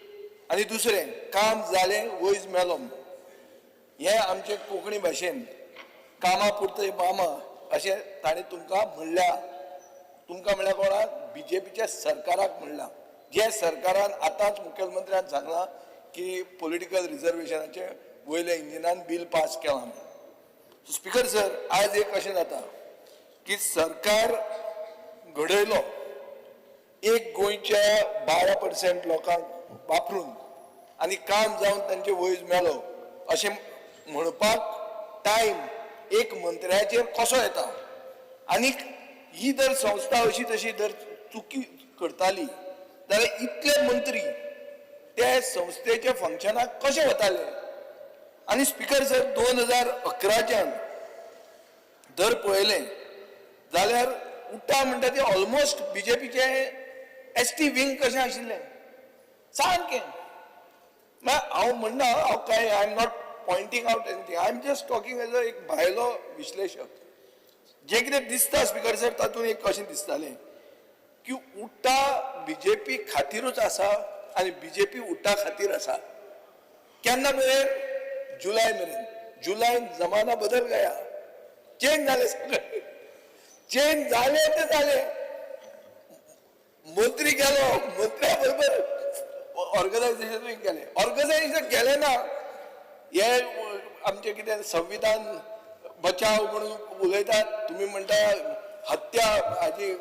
आनी दुसरें, काम जालें वयज मेलो म्हणून. हें आमचे कोंकणी भाशेन कामा पुरते मामा अशें ताणें तुमकां म्हणल्या. तुमकां म्हणल्यार कोणाक? बीजेपीच्या सरकाराक म्हणलां, जे सरकारान आतांच मुखेलमंत्र्यान सांगलां की पॉलिटिकल रिजर्वेशनाचें वयल्या इंजिनान बील पास केलां म्हणून. स्पीकर सर, आज एक अशें जाता की सरकार घडयलो एक गोंयच्या 12% लोकांक वापरून आनी काम जावन तांचे वयज मेलो अशें म्हणपाक टायम एक मंत्र्याचेर कसो येता? आनीक ही जर संस्था अशी तशी जर चुकी करताली जाल्यार इतले मंत्री ते संस्थेच्या फंक्शनाक कशे वताले? आनी स्पीकर सर, 2011च्यान जर पळयलें जाल्यार उटा म्हणटा ते ऑलमोस्ट बीजेपीचे एसटी विंग कशें आशिल्लें सामकें. हांव म्हणना, हांव कांय, I am not pointing out anything, I am just talking as a एक भायलो विश्लेशक. जें कितें दिसता स्पीकर सर, तातूंत एक कशें दिसतालें की उटा बीजेपी खातीरूच आसा आनी बीजेपी उटा खातीर आसा. केन्ना मेरेन? जुलय मेरेन. जुलय जमाना बदल गया, चेंज जालें सगळें, चेंज जालें ते जालें. मंत्री गेलो, मंत्र्या बरोबर ऑर्गनायझेशनूय गेलें. ऑर्गनायझेशन गेलें ना, हे आमचें कितें संविधान बचाव म्हणून उलयतात तुमी, म्हणटा हत्या हाजी,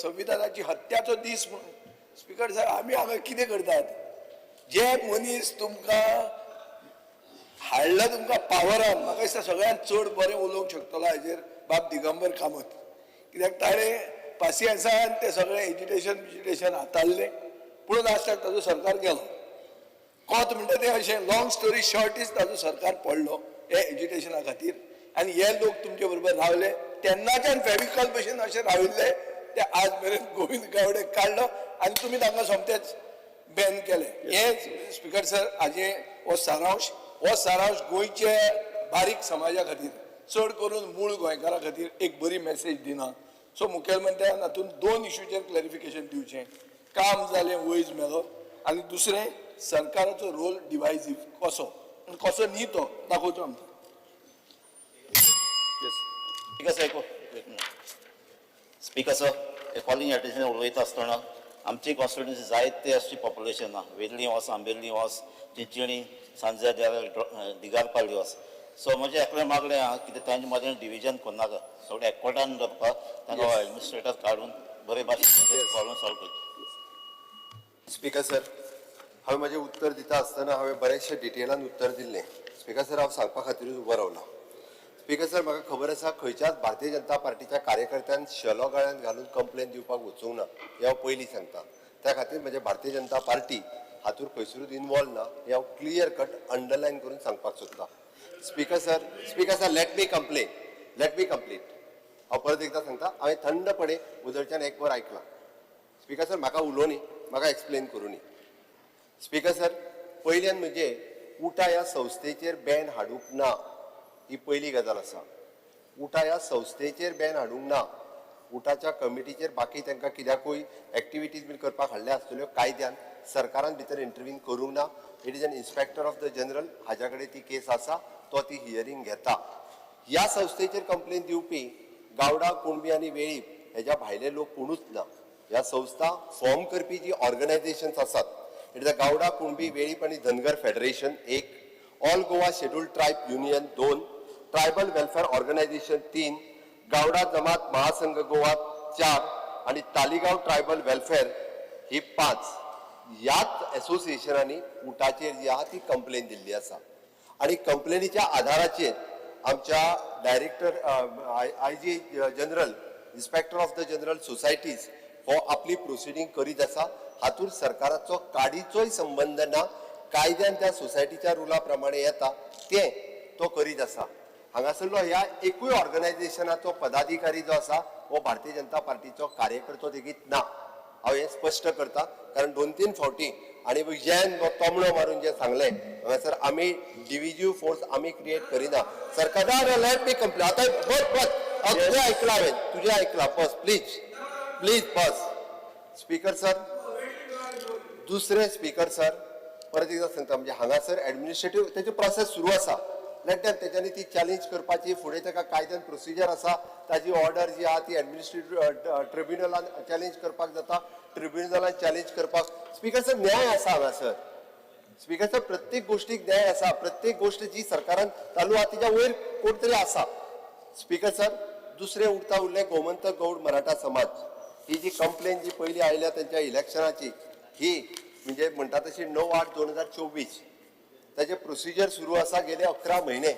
संविधानाची हत्याचो दीस म्हणून. स्पीकर सर, आमी हांगा कितें करतात? जे मनीस तुमकां हाडला तुमकां पावरान, म्हाका दिसता सगळ्यांत चड बरें उलोवंक शकतलो हाजेर बाब दिगंबर कामत, कित्याक ताणें पासियेंसान तें सगळें एजिटेशन बिजिटेशन हाताळ्ळें. पूण लास्टाक ताजो सरकार गेलो. कोत म्हणटा तें अशें, लाँग स्टोरी शॉर्ट is, ताजो सरकार पडलो हे एजिटेशना खातीर. आनी हे लोक तुमचे बरोबर रावले तेन्नाच्यान फेविकॉल भशेन अशें राविल्ले ते आज मेरेन. गोविंद गावडे काडलो आनी तुमी तांकां सोमतेच बॅन केलें. हे स्पीकर सर, हाजे हो सारांश, हो सारांश गोंयचे बारीक समाजा खातीर, चड करून मूळ गोंयकारां खातीर एक बरी मॅसेज दिना. सो मुखेलमंत्र्यान हातूंत दोन इशूचेर क्लॅरिफिकेशन दिवचें: काम जालें वयज मेलो, आनी दुसरें सरकाराचो रोल डिवायजीव कसो आनी कसो न्ही तो दाखोवचो आमकां. Speaker sir, एक minute. Speaker sir, calling attention उलयता आसतना आमची कॉन्स्टिट्युन्सी जायते अशी पॉप्युलेशन आहा. वेर्ली वच, आंबेली वच, चिंचणी, सांजा, दिगारपाली वच. सो म्हजें एकलें मागणें आहा, कितें तांचे मदें डिविजन करनाका, सगळें एकवटान दवरपाक तांकां एडमिनिस्ट्रेटर काडून बरे भाशेन प्रॉब्लम सॉल्व करचे. स्पीकर सर, हांवें म्हाजें उत्तर दिता आसतना हांवें बरेचशें डिटेलान उत्तर दिल्लें. स्पीकर सर, हांव सांगपा खातीरूच उबो रावलां. स्पीकर सर, म्हाका खबर आसा, खंयच्याच भारतीय जनता पार्टीच्या कार्यकर्त्यान शेलो गळ्यान घालून कंप्लेन दिवपाक वचूंक ना, हें हांव पयलीं सांगता. त्या खातीर म्हजें भारतीय जनता पार्टी हातूंत खंयसरूच इनवॉल्व ना, हें हांव क्लियर कट अंडरलायन करून सांगपाक सोदतां. Speaker sir, speaker sir, let me complain, let me complete. हांव परत एकदां सांगता, हांवें थंडपणे उदरच्यान एक वर आयकलां. स्पीकर सर, म्हाका उलोवनी, म्हाका एक्सप्लेन करूनी. स्पीकर सर, पयल्यान म्हणजे उटा ह्या संस्थेचेर बॅन हाडूंक ना, ही पयली गजाल आसा. उटा ह्या संस्थेचेर बॅन हाडूंक ना. उटाच्या कमिटीचेर बाकी तांकां कित्याकूय एक्टिविटीज बीन करपाक हाडल्या आसतल्यो, कायद्यान सरकारान भितर इंटरवीन करूंक ना. It is an inspector of the general, हाज्या कडेन ती केस आसा, तो ती हियरींग घेता. ह्या संस्थेचेर कंप्लेन दिवपी गावडा, कुणबी आनी वेळीप हेज्या भायले लोक कोणूच ना. ह्या संस्था फॉर्म करपी जी ऑर्गनायझेशन्स आसात, it is a Gawda, Kunbi, Velip आनी धनगर फेडरेशन एक, all Goa scheduled tribe union दोन, ट्रायबल वेलफेअर ऑर्गनायझेशन तीन, गावडा जमात महासंघ गोवा चार आनी तालिगांव ट्रायबल वेलफेअर ही पांच. ह्याच एसोसिएशनांनी उटाचेर जी आहा ती कंप्लेन दिल्ली आसा आनी कंप्लेनीच्या आधाराचेर आमच्या director IG general, inspector of the general societies हो आपली प्रोसिडींग करीत आसा. हातूंत सरकाराचो काडीचोय संबंद ना. कायद्यान त्या सोसायटीच्या रुला प्रमाणे येता तें तो करीत आसा. हांगासरलो ह्या एकूय ऑर्गनायझेशनाचो पदाधिकारी जो आसा हो भारतीय जनता पार्टीचो कार्यकर्तो लेगीत ना. हांव हें स्पश्ट करता, कारण 2-3 फावटी आनी जॅन तोमणो मारून जें सांगलें हांगासर आमी डिविजीव फोर्स आमी क्रिएट करिना. सरकार let me complain. आतां बस बस, हांव तुजें आयकलां, हांवें तुजें आयकलां, बस प्लीज प्लीज बस. स्पीकर सर, दुसरें स्पीकर सर परत एकदां सांगता, म्हणजे हांगासर एडमिनिस्ट्रेटीव तेची प्रोसेस सुरू आसा. लेट दॅम तेच्यांनी ती चॅलेंज करपाची, फुडें ताका कायद्यान प्रोसिजर आसा, ताजी ऑर्डर जी आहा ती एडमिनिस्ट्रेटीव ट्रिब्युनलान चॅलेंज करपाक जाता, ट्रिब्युनलान चॅलेंज करपाक. स्पीकर सर, न्याय आसा हांगासर. स्पीकर सर, प्रत्येक गोष्टीक न्याय आसा, प्रत्येक गोष्ट जी सरकारान चालू आहा तिच्या वयर कोण तरी आसा. स्पीकर सर, दुसरें उरता उरलें गोमंतक गौड मराठा समाज, ही जी कंप्लेन जी पयली आयल्या तेंच्या इलेक्शनाची, ही म्हणजे म्हणटा तशी 9/8/2024 ताजे प्रोसिजर सुरू आसा गेले 11 म्हयने,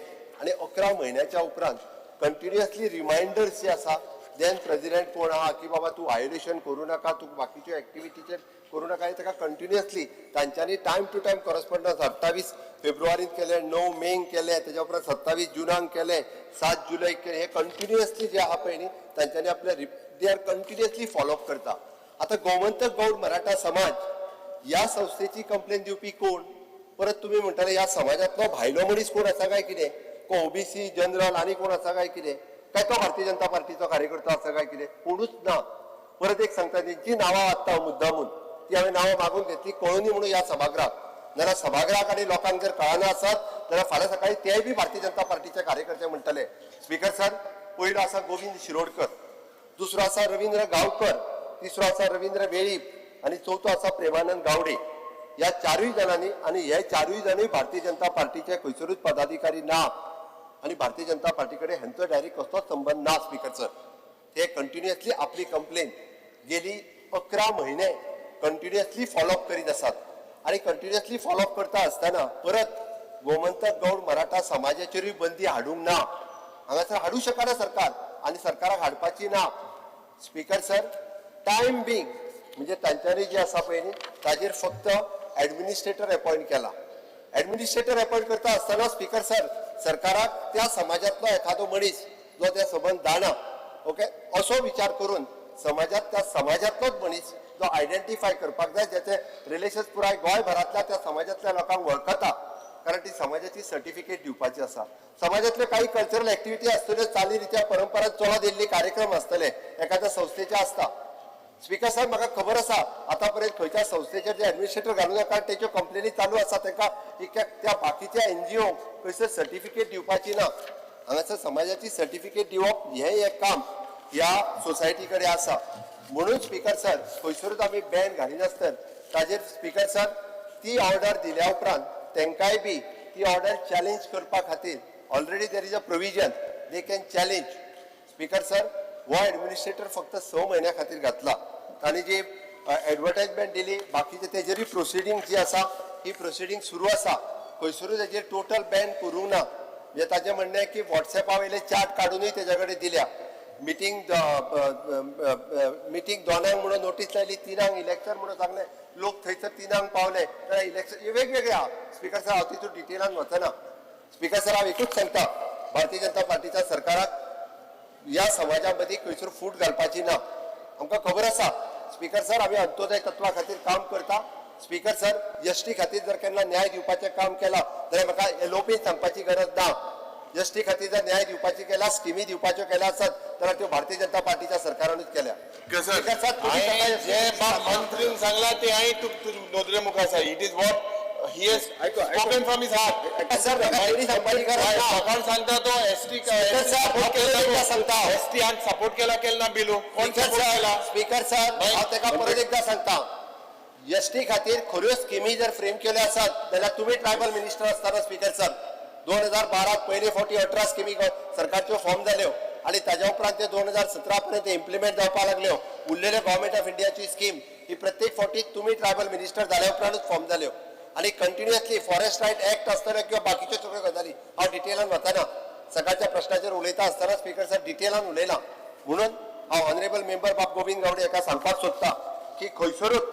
आनी 11 म्हयन्याच्या उपरांत कंटिन्युअसली रिमायंडर्स जे आसा, देन प्रेजिडेंट कोण आहा की बाबा तूं व्हायोलेशन करूं नाका, तूं बाकीच्यो एक्टिविटीचेर करूं नाका, हे ताका कंटिन्युअसली तांच्यांनी टायम टू टायम कॉरस्पॉन्डन्स 28 फेब्रुवारीन केलें, 9 मेंक केलें, तेज्या उपरांत 27 जुनाक केलें, 7 जुलयक केलें. हे कंटिन्युअसली जे आहा पळय न्ही तांच्यांनी आपले they are continuously follow up करता. आतां गोमंतक गौड मराठा समाज ह्या संस्थेची कंप्लेन दिवपी कोण? परत तुमी म्हणटाले ह्या समाजांतलो भायलो मनीस कोण आसा काय कितें, को ओबीसी जनरल आनी कोण आसा काय कितें, काय तो भारतीय जनता पार्टीचो कार्यकर्तो आसा काय कितें, कोणूच ना. परत एक सांगता, तेंची नांवां वाचता हांव मुद्दामून, ती हांवें नांवां मागून घेतली कळोनी म्हणून ह्या सभागृहाक, जाल्यार सभागृहाक आनी लोकांक जर कळना आसत जाल्यार फाल्यां सकाळी तेय बी भारतीय जनता पार्टीचे कार्यकर्ते म्हणटले. स्पीकर सर, पयलो आसा गोविंद शिरोडकर, दुसरो आसा रवींद्र गांवकर, तिसरो आसा रवींद्र वेळीप आनी चवथो आसा प्रेमानंद गावडे. ह्या चारूय जाणांनी आनी हे चारूय जाणूय भारतीय जनता पार्टीचे खंयसरूच पदाधिकारी ना आनी भारतीय जनता पार्टी कडेन हेंचो डायरेक्ट कसलोच संबंद ना. स्पीकर सर, ते कंटिन्युअसली आपली कंप्लेन गेली 11 म्हयने कंटिन्युअसली फॉलोअप करीत आसात आनी कंटिन्युअसली फॉलोअप करता आसतना परत गोमंतक गौड मराठा समाजाचेरूय बंदी हाडूंक ना. हांगासर हाडूं शकना सरकार आनी सरकाराक हाडपाची ना. स्पीकर सर, टायम बींग म्हणजे तांच्यांनी जे आसा पळय न्ही ताजेर फक्त एडमिनिस्ट्रेटर अपॉयंट केला. एडमिनिस्ट्रेटर अपॉयंट करता आसतना स्पीकर सर, सरकाराक त्या समाजांतलो एखादो मनीस जो त्या संबंद जाणा, ओके, असो विचार करून समाजात त्या समाजांतलोच मनीस जो आयडेंटिफाय करपाक जाय, ज्याचे रिलेशन्स पुराय गोंयभरांतल्या त्या समाजांतल्या लोकांक वळखता, कारण ती समाजाची सर्टिफिकेट दिवपाची आसा. समाजांतल्यो काही कल्चरल एक्टिविटी आसतल्यो, चालीरित्या परंपरा चलत येयल्ली कार्यक्रम आसतले एखाद्या संस्थेचे आसता. स्पीकर साहेब, म्हाका खबर आसा आतां पर्यंत खंयच्या संस्थेचेर जे एडमिनिस्ट्रेटर घालूं नाका, तेच्यो कंप्लेनी चालू आसा, तांकां त्या बाकीच्या एनजीओ खंयसर सर्टिफिकेट दिवपाची ना. हांगासर समाजाची सर्टिफिकेट दिवप हें एक काम ह्या सोसायटी कडेन आसा. म्हणून स्पीकर सर, खंयसरूच आमी बॅन घालिनासतना ताजेर स्पीकर सर ती ऑर्डर दिल्या उपरांत तांकांय बी ती ऑर्डर चॅलेंज करपा खातीर already there is a provision, they can challenge. Speaker sir, हो एडमिनिस्ट्रेटर फक्त 6 म्हयन्या खातीर घातला. तांणी जी एडवर्टायजमेंट दिली, बाकीचे तेजेरूय प्रोसिडींग जी आसा ही प्रोसिडींग सुरू आसा. खंयसरूय तेजेर टोटल बॅन करूंक ना. म्हणजे ताजें म्हणणें की वॉट्सएपा वयले चार्ट काडुनूय तेज्या कडेन दिल्या. मिटींग मिटींग 2 म्हणून नोटीस लायली, 3 इलेक्शन म्हणून सांगलें, लोक थंयसर 3 पावले जाल्यार इलेक्शन हे वेगवेगळे आहा. स्पीकर सर, हांव तितून डिटेलान वचना. स्पीकर सर, हांव एकूच सांगता, भारतीय जनता पार्टीच्या सरकाराक ह्या समाजा मदीं खंयसर फूट घालपाची ना. आमकां खबर आसा स्पीकर सर, आमी अंत्योदय तत्वा खातीर काम करता. स्पीकर सर, एसटी खातीर जर केन्ना न्याय दिवपाचें काम केलां जाल्यार म्हाका एलओपी सांगपाची गरज ना. एसटी खातीर जर न्याय दिवपाची केला, स्किमी दिवपाच्यो केल्या आसत जाल्यार त्यो भारतीय जनता पार्टीच्या सरकारानूच केल्या. स्पीकर सर, जे मंत्रीन सांगला ते हांवें नदरे मुखार आसा. It is what he has spoken from his heart. Sir, सांगपाची गरज ना. सकाळ सांगता तो एसटी सांगता एसटी आन सपोर्ट केला केला ना बिलू कोण सपोर्ट केला? स्पीकर सर, हांव ताका परत एकदां सांगता, एसटी खातीर खऱ्यो स्किमी जर फ्रेम केल्यो आसत जाल्यार तुमी ट्रायबल मिनिस्टर आसतना स्पीकर सर 2012 पयले फावटी 18 स्किमी सरकारच्यो फॉर्म जाल्यो आनी ताज्या उपरांत ते 2017 पर्यंत इम्प्लिमेंट जावपाक लागल्यो. उरलेल्यो गव्हर्मेंट ऑफ इंडियाची स्कीम ही प्रत्येक फावटी तुमी ट्रायबल मिनिस्टर जाल्या उपरांतूच फॉर्म जाल्यो आनी कंटिन्युअसली फॉरेस्ट रायट एक्ट आसतलो किंवा बाकीच्यो सगळ्यो गजाली हांव डिटेलान वचना. सकाळच्या प्रश्नाचेर उलयता आसतना स्पीकर सर डिटेलान उलयला. म्हणून हांव ऑनरेबल मेंबर बाब गोविंद गावडे हाका सांगपाक सोदता की खंयसरूच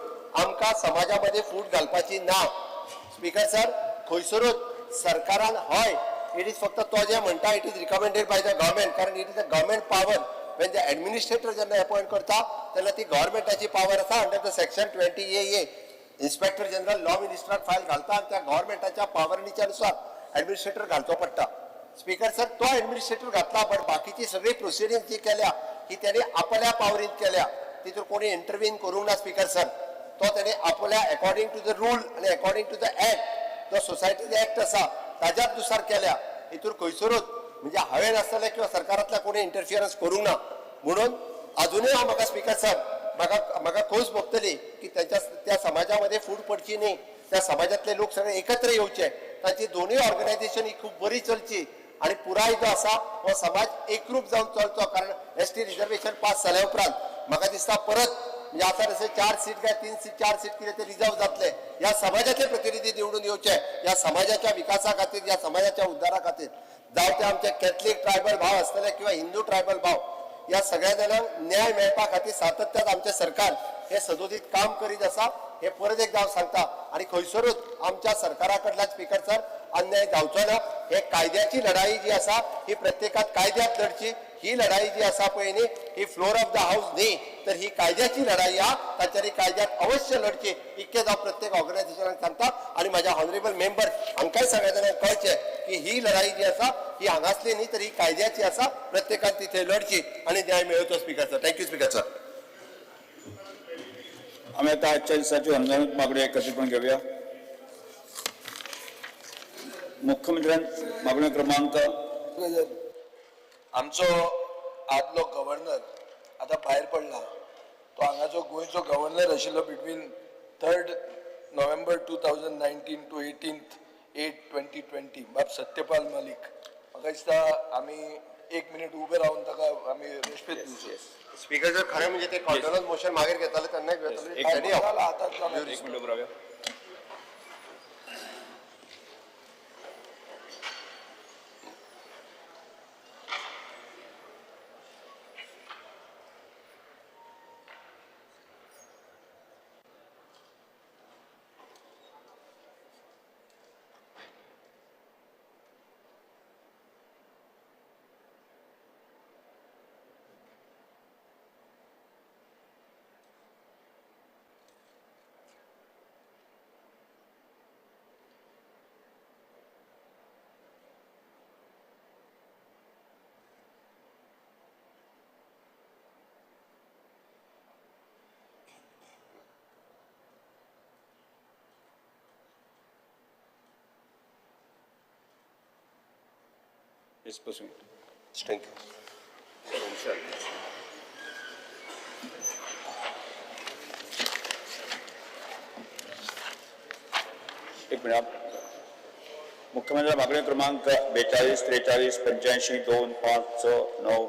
आमकां समाजा मदीं फूट घालपाची ना. स्पीकर सर, खंयसरूच सरकारान हय it is फक्त तो जे म्हणटा it is recommended by the government, कारण it is a government power. When the administrator जेन्ना अपॉयंट करता तेन्ना ती गव्हर्मेंटाची पावर आसा. Under the section 20AA inspector general law मिनिस्टराक file घालता आनी त्या गव्हर्मेंटाच्या पावरणीच्या नुसार ऍडमिनिस्ट्रेटर घालचो पडटा. स्पीकर सर, तो ऍडमिनिस्ट्रेटर घातला, बट बाकीची सगळी प्रोसिडींग जी केल्या ही त्यांनी आपल्या पावरीन केल्या, तितून कोणी इंटरव्हीन करूंक ना. स्पीकर सर, तो त्याने आपल्या अकॉर्डिंग टू the rule आणि अकॉर्डिंग टू the act, जो सोसायटीज ऍक्ट आसा ताज्याच नुसार केल्या. हितून खंयसरूच म्हणजे हांवें नासतलें किंवा सरकारांतल्या कोणी इंटरफियरन्स करूंक ना. म्हणून अजुनूय हांव म्हाका स्पीकर सर म्हाका म्हाका खोस भोगतली की त्यांच्या त्या समाजामध्ये फूट पडची न्ही, त्या समाजातले लोक सगळे एकत्र येवचे, तांची दोनूय ऑर्गनायझेशन ही खूब बरी चलची आणि पुराय जो आसा हो समाज एकरूप जावन चलचो. कारण एस टी रिजर्वेशन पास जाल्या उपरांत म्हाका दिसता परत म्हणजे आतां जशें 4 सीट काय 3 सीट 4 सीट कितें ते रिजर्व जातले, ह्या समाजाचे प्रतिनिधी निवडून येवचे, ह्या समाजाच्या विकासा खातीर, ह्या समाजाच्या उद्धारा खातीर. जावं ते आमचे कॅथलीक ट्रायबल भाव आसतले किंवा हिंदू ट्रायबल भाव, या सगळ्या जाणांक न्याय मेळपा खातीर सातत्यान आमचें सरकार हे सदोदीत काम करीत आसा हे परत एकदा हांव सांगता. आनी खंयसरूच आमच्या सरकारा कडल्यान स्पीकर सर अन्याय जावचो ना. हे कायद्याची लढाई जी आसा ही प्रत्येकात कायद्यात लढची. ही लढाई जी आसा पळय न्ही ही फ्लोर ऑफ the house न्ही, तर ही कायद्याची लढाई आहा, तांच्यांनी कायद्यात अवश्य लढची इतकेंच हांव प्रत्येक ऑर्गनायझेशनाक सांगता. आनी म्हाज्या ऑनरेबल मेंबर हांकांय सगळ्या जाणांक कळचें की ही लढाई जी आसा ही हांगासली न्ही, तर ही कायद्याची आसा, प्रत्येकान तिथे लढची आनी न्याय मेळोवचो. Speaker sir, thank you speaker sir. आम्ही आता आजच्या दिवसाची अनुदानित मागणी एकत्रितपणे घेऊया. मुख्यमंत्र्यां मागणी क्रमांक आमचो आदलो गव्हर्नर आतां भायर पडला, तो हांगाचो गोंयचो गव्हर्नर आशिल्लो between 3 November 2019 to 18/8/2020, बाब सत्यपाल मालीक. म्हाका दिसता आमी एक मिनीट उबे रावन ताका आमी रेस्पेद दिवचो. स्पीकर सर, खरें म्हणजे ते कॉन्डोलन्स मोशन मागीर घेताले तेन्नाय घेताले. आतांच जाला. एक मिनिट उभं राहूया. Yes, proceed. Thank you. एक मिनिट. मुख्यमंत्री मागणी क्रमांक 42 43 85 2 5 9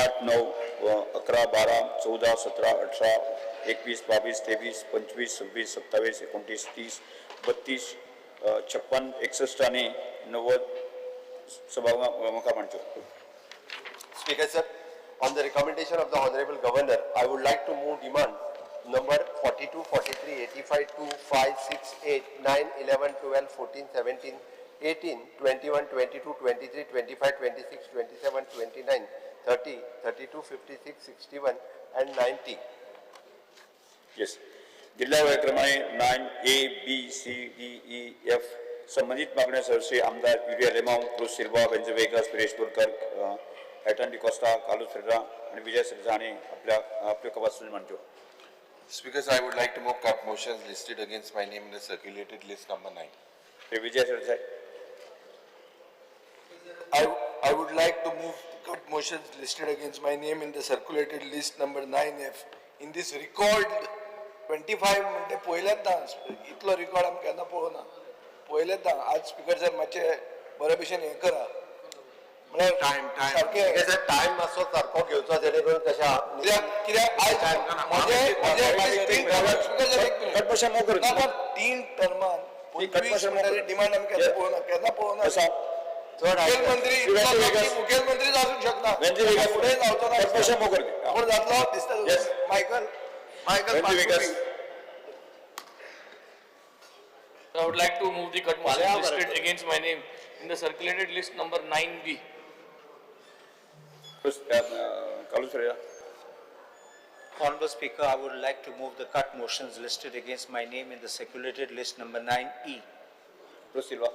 8 9 11 12 14 17 18 21 22 23 25 26 27 29 30 32 56 61 आणि 90 सभागृह मांडतो. Speaker sir, on the recommendation of the Honorable Governor, I would like to move demand number 42, 43, 85, 2, 5, 6, 8, 9, 11, 12, 14, 17, 18, 21, 22, 23, 25, 26, 27, 29, 30, 32, 56, 61 and 90. Yes. दिलेल्या वेळेप्रमाणे 9 A B C D E F संबंधित मागण्या सदस्य आमदार युरी आलेमाव, क्रूज सिल्वा, वेंझो वेगस, सुरेश बोरकर, एटन डिकोस्टा, कार्लोस फेरेरा आणि विजय सरदेसाय आणि आपल्या आपल्यो कवासून मांडच्यो. Speaker, sir, I would like to move cut motions listed against my name in the circulated list number 9. Shri Vijay Sardesai. I would like to move cut motions listed against my name in the circulated list number 9F. In this record 25 म्हणटे पयल्याच इतलो रिकॉर्ड आमी केन्ना पळोवना, पयल्याच आज स्पीकर सर मातशें बरे भशेन हें करा म्हळ्यार टायम टायम सारकें स्पीकर सर, टायम मातसो सारको घेवचो जेणे करून तशें कित्याक कित्याक आयज म्हजे तीन स्पीकर सर एक मिनिट. कट मोशन मूव करू. ना, पण 3 टर्मान 25 म्हणटरी डिमांड आमी केन्ना पळोवना, केन्ना पळोवना. चड मुखेलमंत्री मुखेलमंत्रीच आसूंक शकना, फुडें जावचो ना. कट मोशन मूव करू. कोण जातलो दिसता. Yes. Michael Michael Venzy Vegas. I would like to move the cut motion फाल्यां listed बरें. Against my name in the circulated list number 9B. Carlos Ferreira. Honorable Speaker, I would like to move the cut motions listed against my name in the circulated list number 9E. Bruce Silva.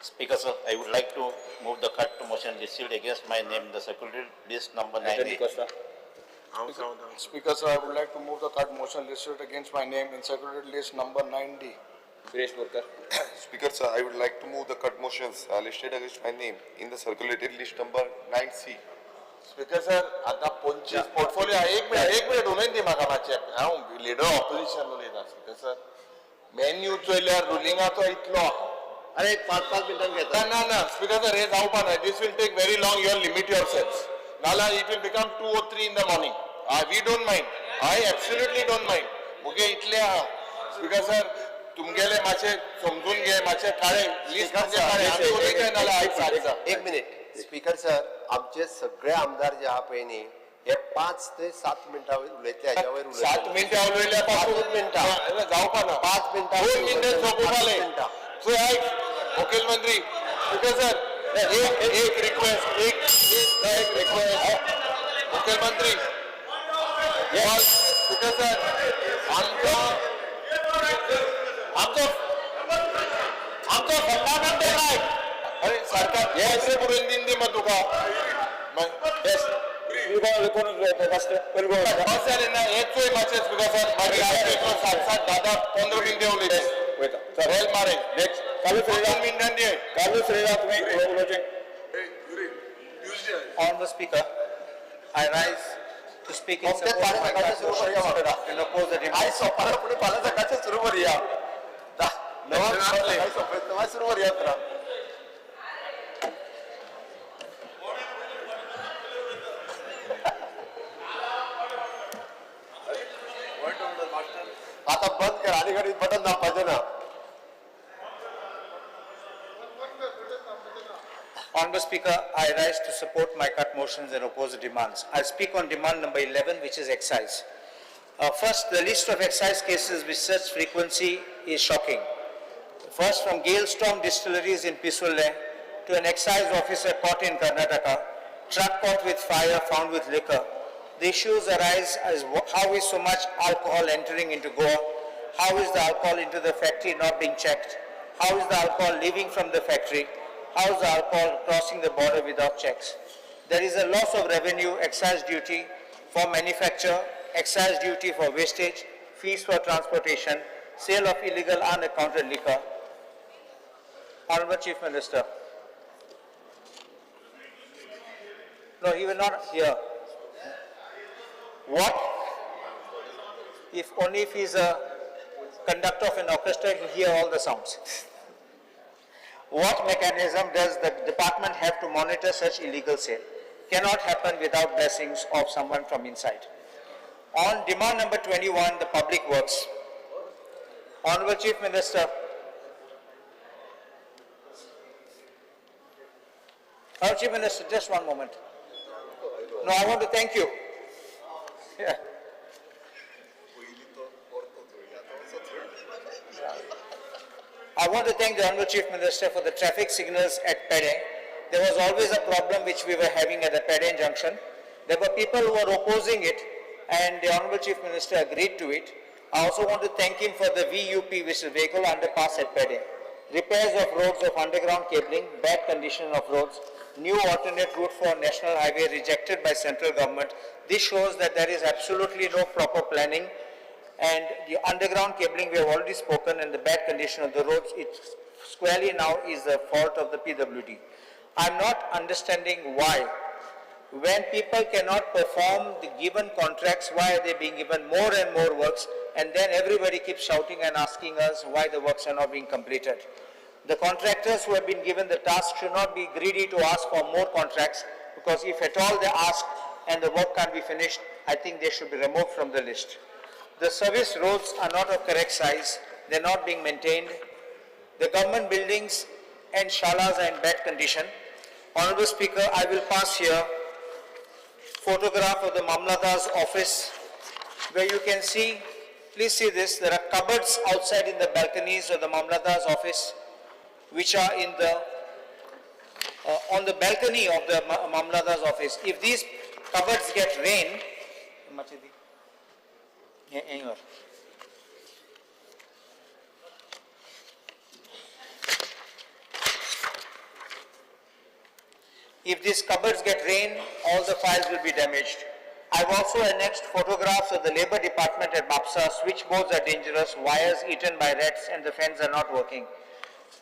Speaker sir, I would like to move the cut to motion listed against my name in the circulated list number Anthony 9A. Costa. Speaker sir, I would like to move the cut motion listed against my name in circulated list number 9D. Suresh Borkar. Speaker, sir, I would like to move the cut motions listed against my name in the circulated list number 9C. Speaker sir आतां 25 पोर्टफोलिओ एक मिनट, एक मिनट उलयन दी म्हाका मातशें. हांव लिडर ऑपोजिशन उलयता. स्पीकर सर, मेन्यू चोयल्यार रुलिंगाचो इतलो आहा. अरे 5-5 मिनटां घेता. ना ना ना स्पीकर सर, हे जावपा ना. This will take very long. You limit yourself, नाल्यार it will become 2 or 3 in the morning. We don't mind, I absolutely don't mind. मुगे इतले आहा. स्पीकर सर, तुमगेले मातशें समजून घे, मातशें काळे लिस्ट काळे आमी उलयता नाल्यार आयज सात. एक मिनिट स्पीकर सर, आमचे सगळे आमदार जे आहा पळय न्ही, हे 5 ते 7 मिनटां वयर उलयतले, हाज्या वयर उलयतले. 7 मिनटां उलयल्या पासून पांचूच मिनटां. जावपा ना. 5 मिनटां. 2 मिनटां सोंपोवपाले. मिनटां. सो आयक मुखेलमंत्री. स्पीकर सर, एक एक रिक्वेस्ट, एक एक रिक्वेस्ट मुखेलमंत्री. स्पीकर सर, आमचो आमचो आमचो फंडामेंटल रायट. अरे सरकार पत्र बरोवन दिन दी मग तुका. येस. कोण फर्स्ट पयलीं कोण वता? बस जालें ना हें चोय मातशें. स्पीकर सर, मागीर 7 7 10 10 15 मिनटां उलयता. वयता. बेल मारे. नेक्स्ट कार्लूस फेरेरा. 2 मिनटां दी. कार्लूस फेरेरा, तुमी उलोवचें. Honorable Speaker, I rise to speak in सोमतेच support of my फाल्यां cut सकाळचें सुरू करुया motions म्हाका. and oppose the आयज demands. सोंपना फुडें फाल्यां सकाळचें सुरू करुया. णवांक सकाळी सोंपयत णवांक सुरू करुया उतरां. आता बंद कर आणि घडी बटन दाबपाचें ना. Honorable Speaker, I rise to support my cut motions and oppose the demands. I speak on demand number 11, which is excise. First, the list of excise cases with such frequency is shocking. First, from Gale Distilleries in Pissolle to an excise officer caught in Karnataka, truck caught with fire, found with liquor. The issues arise as how is so much alcohol entering into Goa? How is the alcohol into the factory not being checked? How is the alcohol leaving from the factory? How is the alcohol crossing the border without checks? There is a loss of revenue, excise duty for manufacture, excise duty for wastage, fees for transportation, sale of illegal unaccounted liquor. Honorable Chief Minister. No, he will not hear. What? If only if he is a conductor of an orchestra, he will hear all the sounds. What mechanism does the department have to monitor such illegal sale? Cannot happen without blessings of someone from inside. On demand number 21, the public works. Honorable Chief Minister, Honorable Chief Minister, just one moment. No, I want to thank you. Yeah. I want to thank the Honorable Chief Minister for the traffic signals at Pede. There was always a problem which we were having at the Pede junction. There were people who were opposing it, and the Honorable Chief Minister agreed to it. I also want to thank him for the VUP, which is vehicle underpass at Pede. Repairs of roads of underground cabling, bad condition of roads, new alternate route for national highway rejected by central government. This shows that there is absolutely no proper planning, and the underground cabling we have already spoken, and the bad condition of the roads, it squarely now is the fault of the PWD. I'm not understanding why, when people cannot perform the given contracts, why are they being given more and more works, and then everybody keeps shouting and asking us why the works are not being completed. The contractors who have been given the task should not be greedy to ask for more contracts, because if at all they ask and the work can't be finished, I think they should be removed from the list. The service roads are not of correct size, they're not being maintained. The government buildings and shalas are in bad condition. Honorable Speaker, I will pass here photograph of the Mamlatdar's office, where you can see Please see this, there are cupboards outside in the balconies of the Mamlatdar's office, which are in the on the balcony of the Mamlatdar's office. If these cupboards get rain, If these cupboards get rain, all the files will be damaged. I've also annexed photographs of the Labour Department at Mapsa. Switchboards are dangerous, wires eaten by rats, and the fans are not working.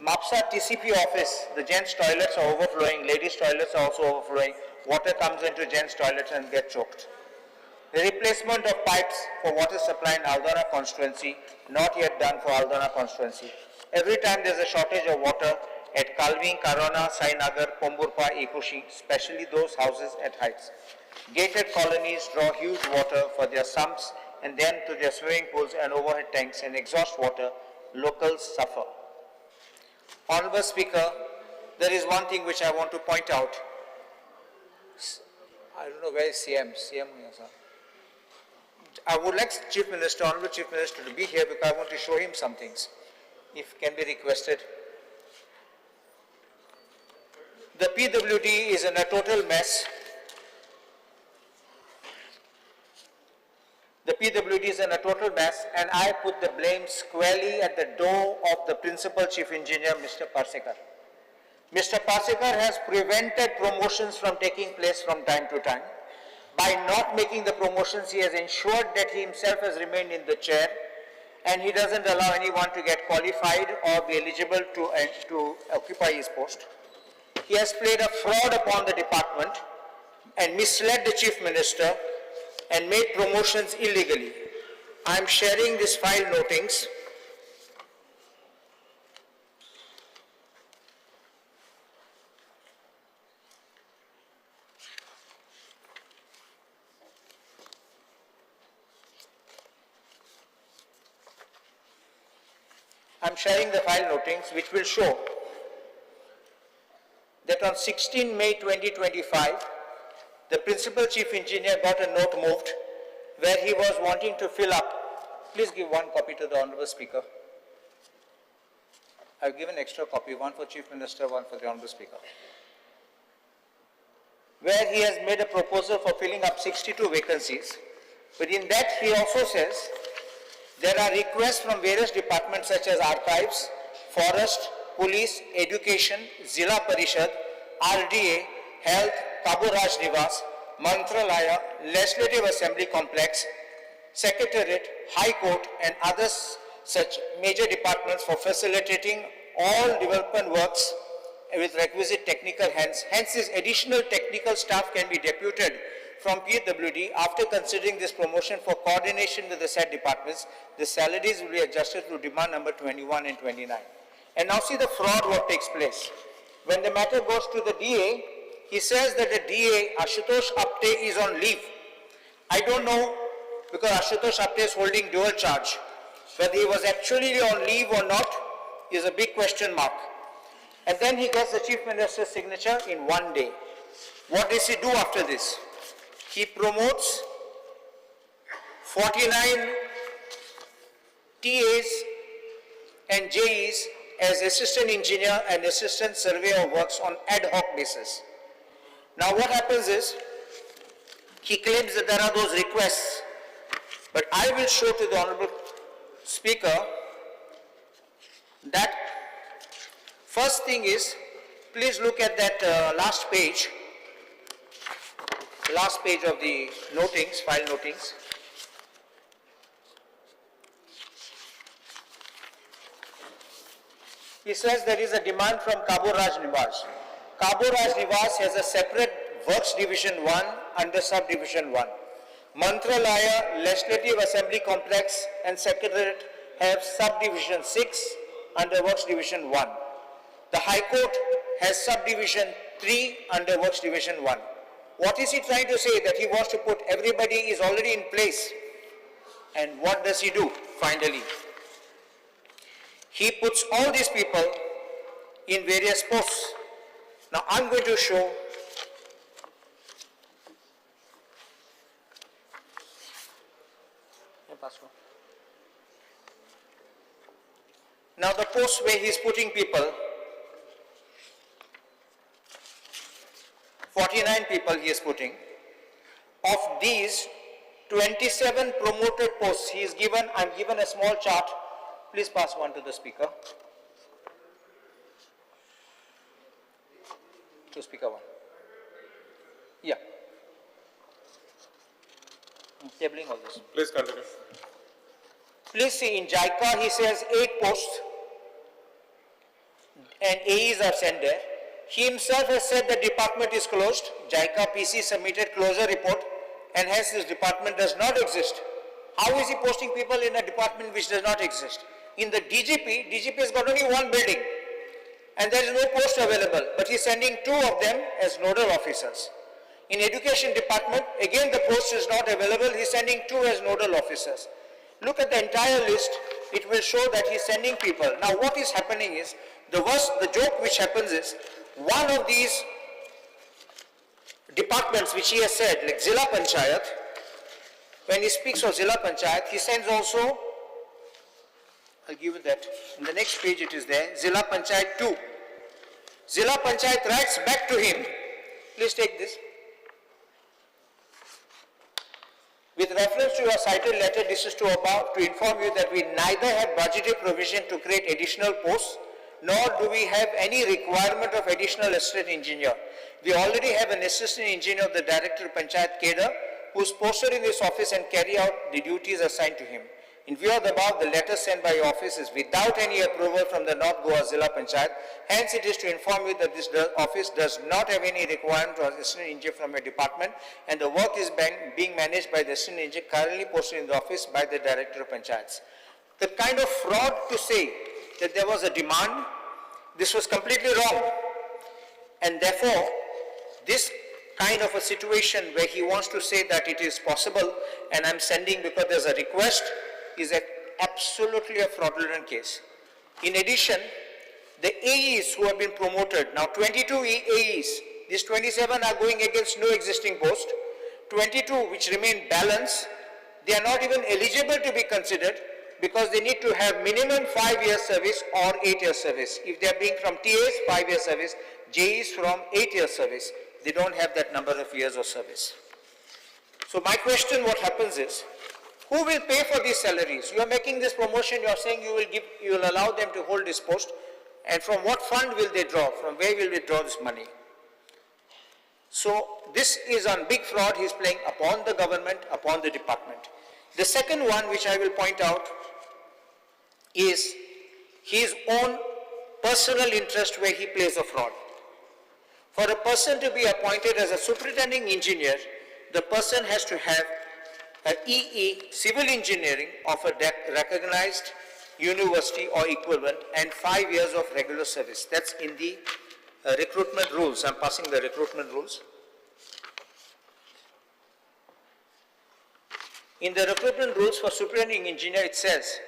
Mapsa TCP office, the gents' toilets are overflowing, ladies' toilets are also overflowing. Water comes into gents' toilets and get choked. The replacement of pipes for water supply in Aldona constituency, not yet done for Aldona constituency. Every time there's a shortage of water at Kalvin, Karona, Sainagar, Pomburpa, Ekushi, especially those houses at heights. Gated colonies draw huge water for their sumps and then to their swimming pools and overhead tanks and exhaust water. Locals suffer. Honorable Speaker, there is one thing which I want to point out. I don't know where is CM. CM, yes, sir. I would like Chief Minister, Honorable Chief Minister to be here because I want to show him some things, if can be requested. The PWD is in a total mess. The PWD is in a total mess, and I put the blame squarely at the door of the Principal Chief Engineer, Mr. Parsekar. Mr. Parsekar has prevented promotions from taking place from time to time. By not making the promotions, he has ensured that he himself has remained in the chair, and he doesn't allow anyone to get qualified or be eligible to occupy his post. He has played a fraud upon the department and misled the Chief Minister and made promotions illegally. I am sharing this file notings. I am sharing the file notings which will show that on 16 May 2025, the Principal Chief Engineer got a note moved where he was wanting to fill up. Please give one copy to the Honorable Speaker. I've given extra copy, one for Chief Minister, one for the Honorable Speaker. Where he has made a proposal for filling up 62 vacancies. But in that he also says, there are requests from various departments such as archives, forest, police, education, Zilla Parishad, RDA, health, Kabu Raj Nivas, Mantralaya, Legislative Assembly Complex, Secretariat, High Court and other such major departments for facilitating all development works with requisite technical hands. Hence, this additional technical staff can be deputed from PWD after considering this promotion for coordination with the said departments. The salaries will be adjusted to demand number 21 and 29. And now see the fraud what takes place. When the matter goes to the DA, he says that the DA, Ashutosh Apte, is on leave. I don't know, because Ashutosh Apte is holding dual charge. Whether he was actually on leave or not is a big question mark. And then he gets the Chief Minister's signature in 1 day. What does he do after this? He promotes 49 TAs and JEs as assistant engineer and assistant surveyor works on ad hoc basis. Now what happens is, he claims that there are those requests, but I will show to the Honorable Speaker that first thing is, please look at that last page of the notings, file notings. He says there is a demand from Cabo Raj Nivas. Cabo Raj Nivas has a separate Works Division 1 under Subdivision 1. Mantralaya, Legislative Assembly Complex and Secretariat have Subdivision 6 under Works Division 1. The High Court has Subdivision 3 under Works Division 1. What is he trying to say? That he wants to put everybody is already in place. And what does he do finally? He puts all these people in various posts. Now I'm going to show Now the post where he is putting people, 49 people he is putting. Of these, 27 promoted posts he is given. I'm given a small chart. Please pass one to the speaker. To speaker one. Yeah. I'm tabling all this. Please continue. Please see in JICA he says 8 posts and AEs are sent there. He himself has said the department is closed. JICA PC submitted closure report and hence this department does not exist. How is he posting people in a department which does not exist? In the DGP, DGP has got only one building and there is no post available, but he is sending 2 of them as nodal officers. In education department, again the post is not available, he is sending 2 as nodal officers. Look at the entire list, it will show that he is sending people. Now what is happening is, the joke which happens is, one of these departments which he has said, like Zilla Panchayat, when he speaks of Zilla Panchayat, he sends also, I'll give you that, in the next page it is there, Zilla Panchayat 2. Zilla Panchayat writes back to him, please take this. With reference to your cited letter, this is to inform you that we neither have budgetary provision to create additional posts, nor do we have any requirement of additional assistant engineer. We already have an assistant engineer of the Director of Panchayat cadre who is posted in this office and carry out the duties assigned to him. In view of the above, the letter sent by your office is without any approval from the North Goa Zilla Panchayat. Hence, it is to inform you that this office does not have any requirement for assistant engineer from your department, and the work is being managed by the assistant engineer currently posted in the office by the Director of Panchayats. The kind of fraud to say that there was a demand, this was completely wrong. And therefore, this kind of a situation where he wants to say that it is possible and I'm sending because there's a request is absolutely a fraudulent case. In addition, the AEs who have been promoted, now 22 AEs, these 27 are going against no existing post, 22 which remain balanced, they are not even eligible to be considered because they need to have minimum 5 years service or 8 years service. If they are being from TAs, 5 years service, JEs from 8 years service, they don't have that number of years of service. So my question, what happens is, who will pay for these salaries? You are making this promotion, you are saying you will give, you will allow them to hold this post, and from what fund will they draw? From where will they draw this money? So this is on big fraud he is playing upon the government, upon the department. The second one which I will point out is his own personal interest where he plays a fraud. For a person to be appointed as a superintending engineer, the person has to have an EE, civil engineering of a recognized university or equivalent, and 5 years of regular service. That's in the recruitment rules. I'm passing the recruitment rules. In the recruitment rules for superintending engineer, it says,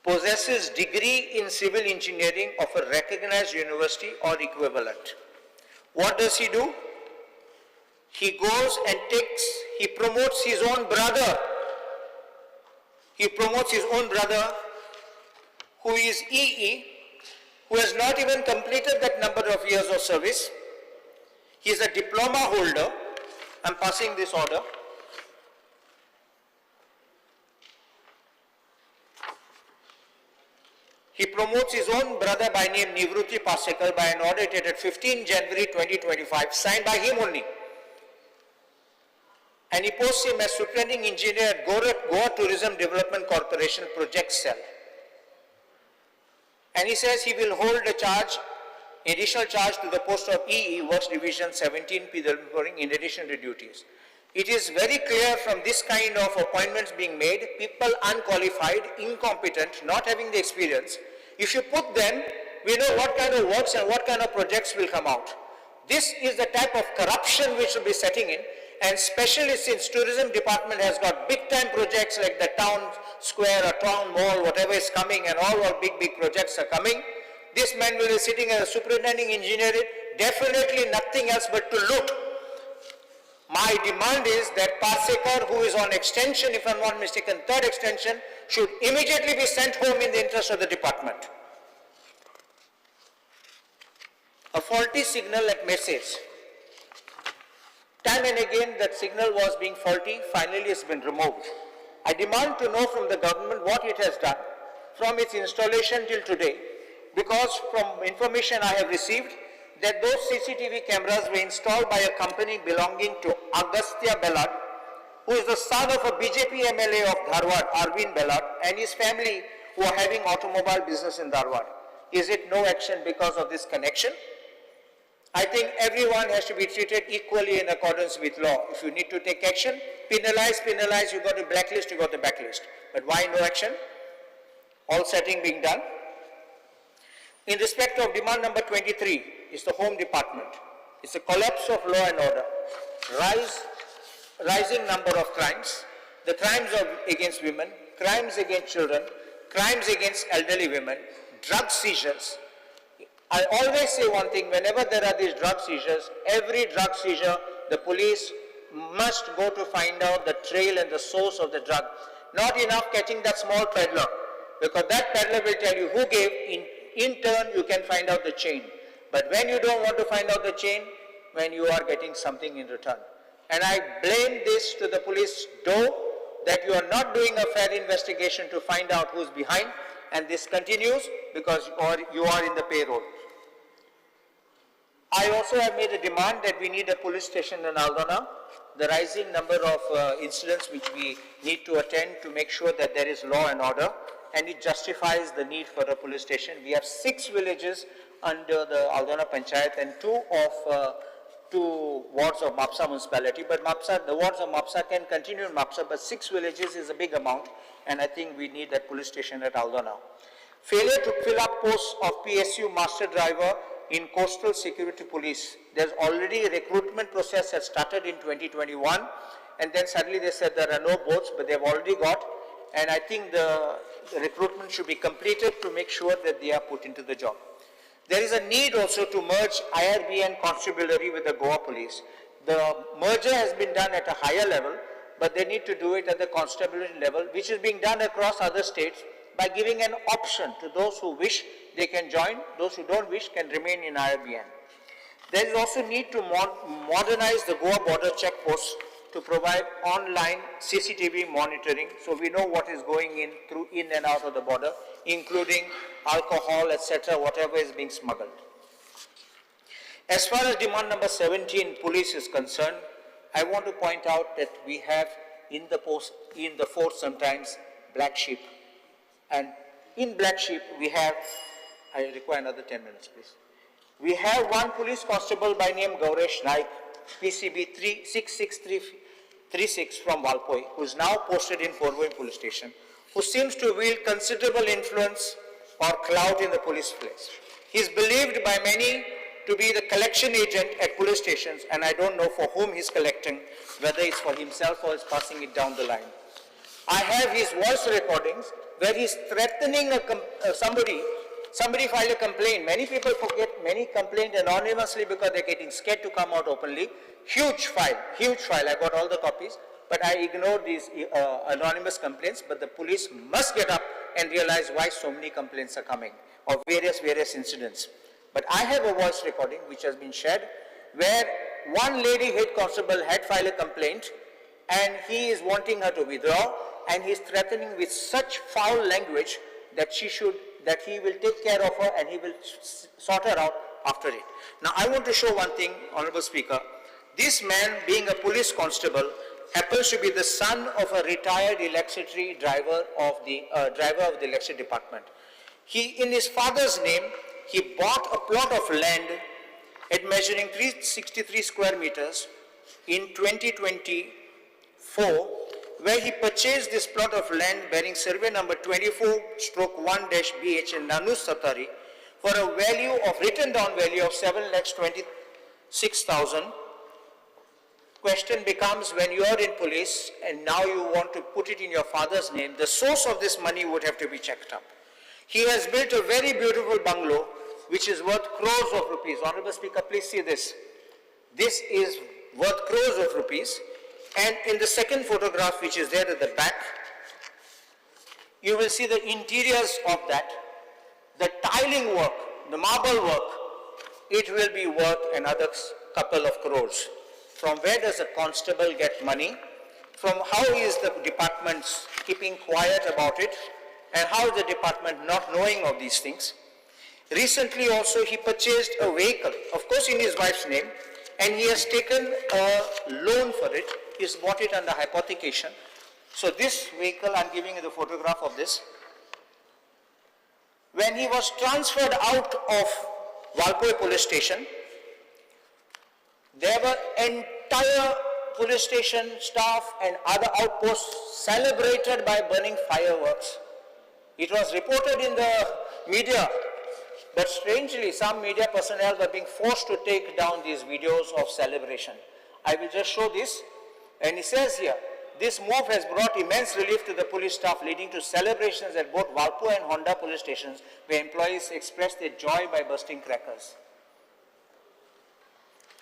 possesses degree in civil engineering of a recognized university or equivalent. What does he do? He goes and he promotes his own brother. He promotes his own brother who is EE, who has not even completed that number of years of service. He is a diploma holder. I'm passing this order. He promotes his own brother by name Nivruti Pasekar by an order dated 15 January 2025, signed by him only. And he posts him as superintending engineer at Goa Tourism Development Corporation Project Cell. And he says he will hold a charge, additional charge to the post of EE Works Division 17 PW in addition to duties. It is very clear from this kind of appointments being made, people unqualified, incompetent, not having the experience. If you put them, we know what kind of works and what kind of projects will come out. This is the type of corruption which will be setting in, and especially since tourism department has got big time projects like the town square or town mall, whatever is coming, and all our big, big projects are coming. This man will be sitting as a superintending engineer, definitely nothing else but to loot. My demand is that Parsekar, who is on extension, if I'm not mistaken, third extension, should immediately be sent home in the interest of the department. A faulty signal at Message. Time and again that signal was being faulty, finally it's been removed. I demand to know from the government what it has done from its installation till today, because from information I have received that those CCTV cameras were installed by a company belonging to Agastya Belad, who is the son of a BJP MLA of Dharwad, Arvind Belad, and his family who are having automobile business in Dharwad. Is it no action because of this connection? I think everyone has to be treated equally in accordance with law. If you need to take action, penalize, penalize, you got to blacklist, you got to backlist. But why no action? All setting being done. In respect of demand number 23, is the Home Department. It's a collapse of law and order, rising number of crimes, the crimes against women, crimes against children, crimes against elderly women, drug seizures. I always say one thing, whenever there are these drug seizures, every drug seizure, the police must go to find out the trail and the source of the drug. Not enough catching that small peddler, because that peddler will tell you who gave, in turn you can find out the chain. But when you don't want to find out the chain, when you are getting something in return. And I blame this to the police, though, that you are not doing a fair investigation to find out who's behind, and this continues because you are in the payroll. I also have made a demand that we need a police station in Aldona. The rising number of incidents which we need to attend to make sure that there is law and order, and it justifies the need for a police station. We have 6 villages under the Aldona Panchayat and 2 wards of Mapsa municipality, but Mapsa, the wards of Mapsa can continue in Mapsa, but 6 villages is a big amount, and I think we need that police station at Aldona. Failure to fill up posts of PSU master driver in Coastal Security Police. There's already a recruitment process that started in 2021, and then suddenly they said there are no boats, but they've already got, and I think the recruitment should be completed to make sure that they are put into the job. There is a need also to merge IRB and Constabulary with the Goa Police. The merger has been done at a higher level, but they need to do it at the constabulary level, which is being done across other states by giving an option to those who wish they can join, those who don't wish can remain in IRBN. There is also need to modernize the Goa border checkposts to provide online CCTV monitoring, so we know what is going in through in and out of the border, including alcohol, etc., whatever is being smuggled. As far as demand number 17, police is concerned, I want to point out that we have in the post, in the force sometimes black sheep. And in black sheep we have, I require another 10 minutes, please. We have one police constable by name Gauresh Naik, PCB 36636 from Valpoi, who is now posted in Porvorim police station, who seems to wield considerable influence or clout in the police place. He is believed by many to be the collection agent at police stations, and I don't know for whom he's collecting, whether it's for himself or is passing it down the line. I have his voice recordings where he's threatening somebody. Somebody filed a complaint. Many people forget, many complained anonymously because they're getting scared to come out openly. Huge file, huge file. I got all the copies, but I ignored these anonymous complaints. But the police must get up and realize why so many complaints are coming of various incidents. But I have a voice recording which has been shared where one lady head constable had filed a complaint and he is wanting her to withdraw, and he's threatening with such foul language that she should, that he will take care of her and he will sort her out after it. Now I want to show one thing, Honorable Speaker. This man, being a police constable, happens to be the son of a retired electricity driver of the electricity department. He, in his father's name, he bought a plot of land at measuring 363 square meters in 2024, where he purchased this plot of land bearing survey number 24/1-BH in Nanus Satari for a value of written down value of 7,26,000. Question becomes, when you are in police and now you want to put it in your father's name, the source of this money would have to be checked up. He has built a very beautiful bungalow which is worth crores of rupees. Honorable Speaker, please see this. This is worth crores of rupees. And in the second photograph, which is there at the back, you will see the interiors of that. The tiling work, the marble work, it will be worth another couple of crores. From where does a constable get money? From how is the department keeping quiet about it? And how is the department not knowing of these things? Recently also he purchased a vehicle, of course in his wife's name, and he has taken a loan for it. He's bought it under hypothecation. So this vehicle, I'm giving you the photograph of this. When he was transferred out of Valpoi police station, there were entire police station staff and other outposts celebrated by burning fireworks. It was reported in the media, but strangely some media personnel were being forced to take down these videos of celebration. I will just show this, and he says here, this move has brought immense relief to the police staff, leading to celebrations at both Valpoi and Honda police stations, where employees expressed their joy by bursting crackers.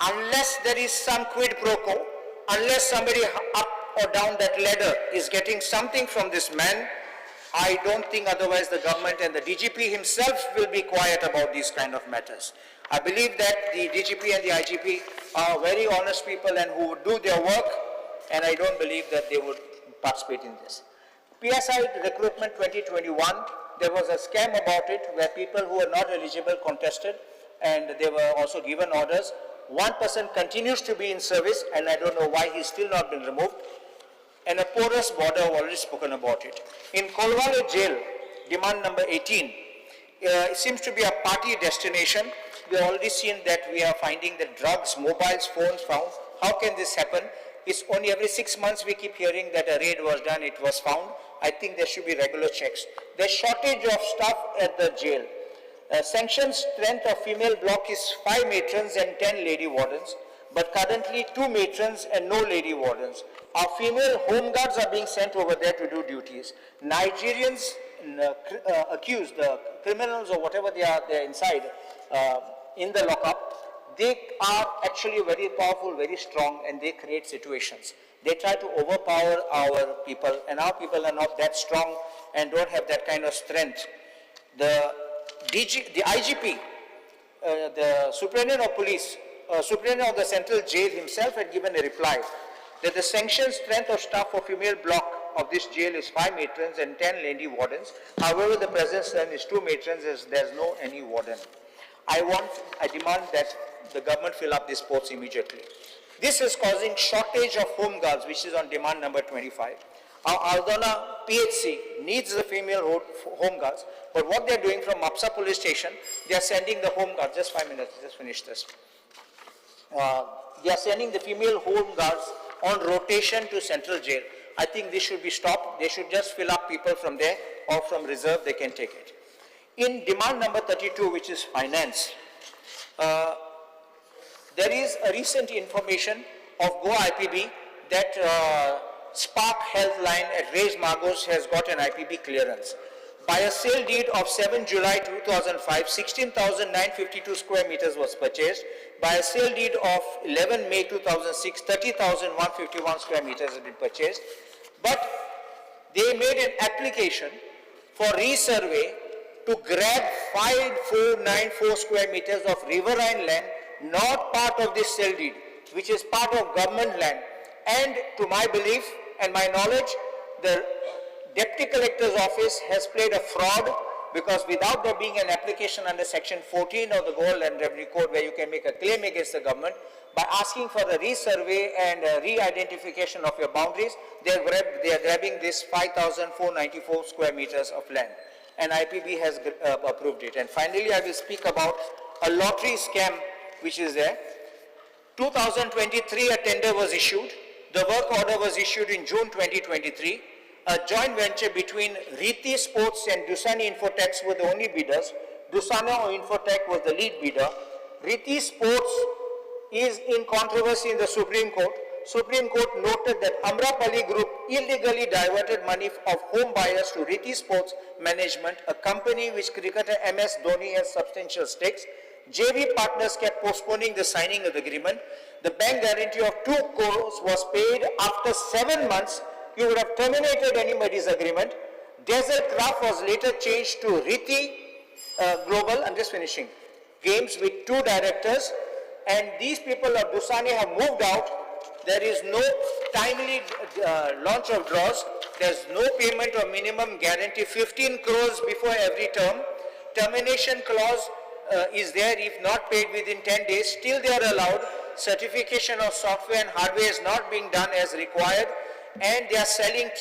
Unless there is some quid pro quo, unless somebody up or down that ladder is getting something from this man, I don't think otherwise the government and the DGP himself will be quiet about these kind of matters. I believe that the DGP and the IGP are very honest people and who would do their work, and I don't believe that they would participate in this. PSI recruitment 2021, there was a scam about it where people who were not eligible contested and they were also given orders. One person continues to be in service and I don't know why he's still not been removed. And a porous border, I've already spoken about it. In Colvale jail, demand number 18, it seems to be a party destination. We have already seen that we are finding the drugs, mobiles, phones found. How can this happen? It's only every 6 months we keep hearing that a raid was done, it was found. I think there should be regular checks. There's shortage of staff at the jail. Sanction strength of female block is 5 matrons and 10 lady wardens, but currently 2 matrons and no lady wardens. Our female home guards are being sent over there to do duties. Nigerians accused, the criminals or whatever they are, they're inside in the lockup, they are actually very powerful, very strong, and they create situations. They try to overpower our people, and our people are not that strong and don't have that kind of strength. The IGP, the Superintendent of Police, Superintendent of the Central Jail himself had given a reply that the sanctioned strength of staff for female block of this jail is 5 matrons and 10 lady wardens. However, the present strength is 2 matrons as there's no any warden. I demand that the government fill up these posts immediately. This is causing shortage of home guards, which is on demand number 25. Our Aldona PHC needs the female home guards, but what they're doing from Mapsa police station, they are sending the home guards, just 5 minutes, just finish this. They are sending the female home guards on rotation to central jail. I think this should be stopped. They should just fill up people from there or from reserve, they can take it. In demand number 32, which is finance, there is a recent information of Goa IPB that Spark Health Line at Reis Magos has got an IPB clearance. By a sale deed of 7 July 2005, 16,952 square meters was purchased. By a sale deed of 11 May 2006, 30,151 square meters has been purchased. But they made an application for resurvey to grab 5494 square meters of riverine land, not part of this sale deed, which is part of government land. And to my belief and my knowledge, the Deputy Collector's office has played a fraud, because without there being an application under Section 14 of the Goa Land Revenue Code where you can make a claim against the government, by asking for a resurvey and a re-identification of your boundaries, they are grabbing this 5,494 square meters of land. And IPB has approved it. And finally, I will speak about a lottery scam which is there. 2023, a tender was issued. The work order was issued in June 2023. A joint venture between Riti Sports and Dusani Infotech were the only bidders. Dusani Infotech was the lead bidder. Riti Sports is in controversy in the Supreme Court. Supreme Court noted that Amrapali Group illegally diverted money of home buyers to Riti Sports Management, a company which cricketer MS Dhoni has substantial stakes. JV partners kept postponing the signing of the agreement. The bank guarantee of 2 crores was paid after 7 months. You would have terminated anybody's agreement. Desert Craft was later changed to Rhiti Global. I'm just finishing. Games with 2 directors, and these people of Dusane have moved out. There is no timely launch of draws. There's no payment of minimum guarantee, 15 crores before every term. Termination clause is there if not paid within 10 days. Still they are allowed. Certification of software and hardware is not being done as required. And they are selling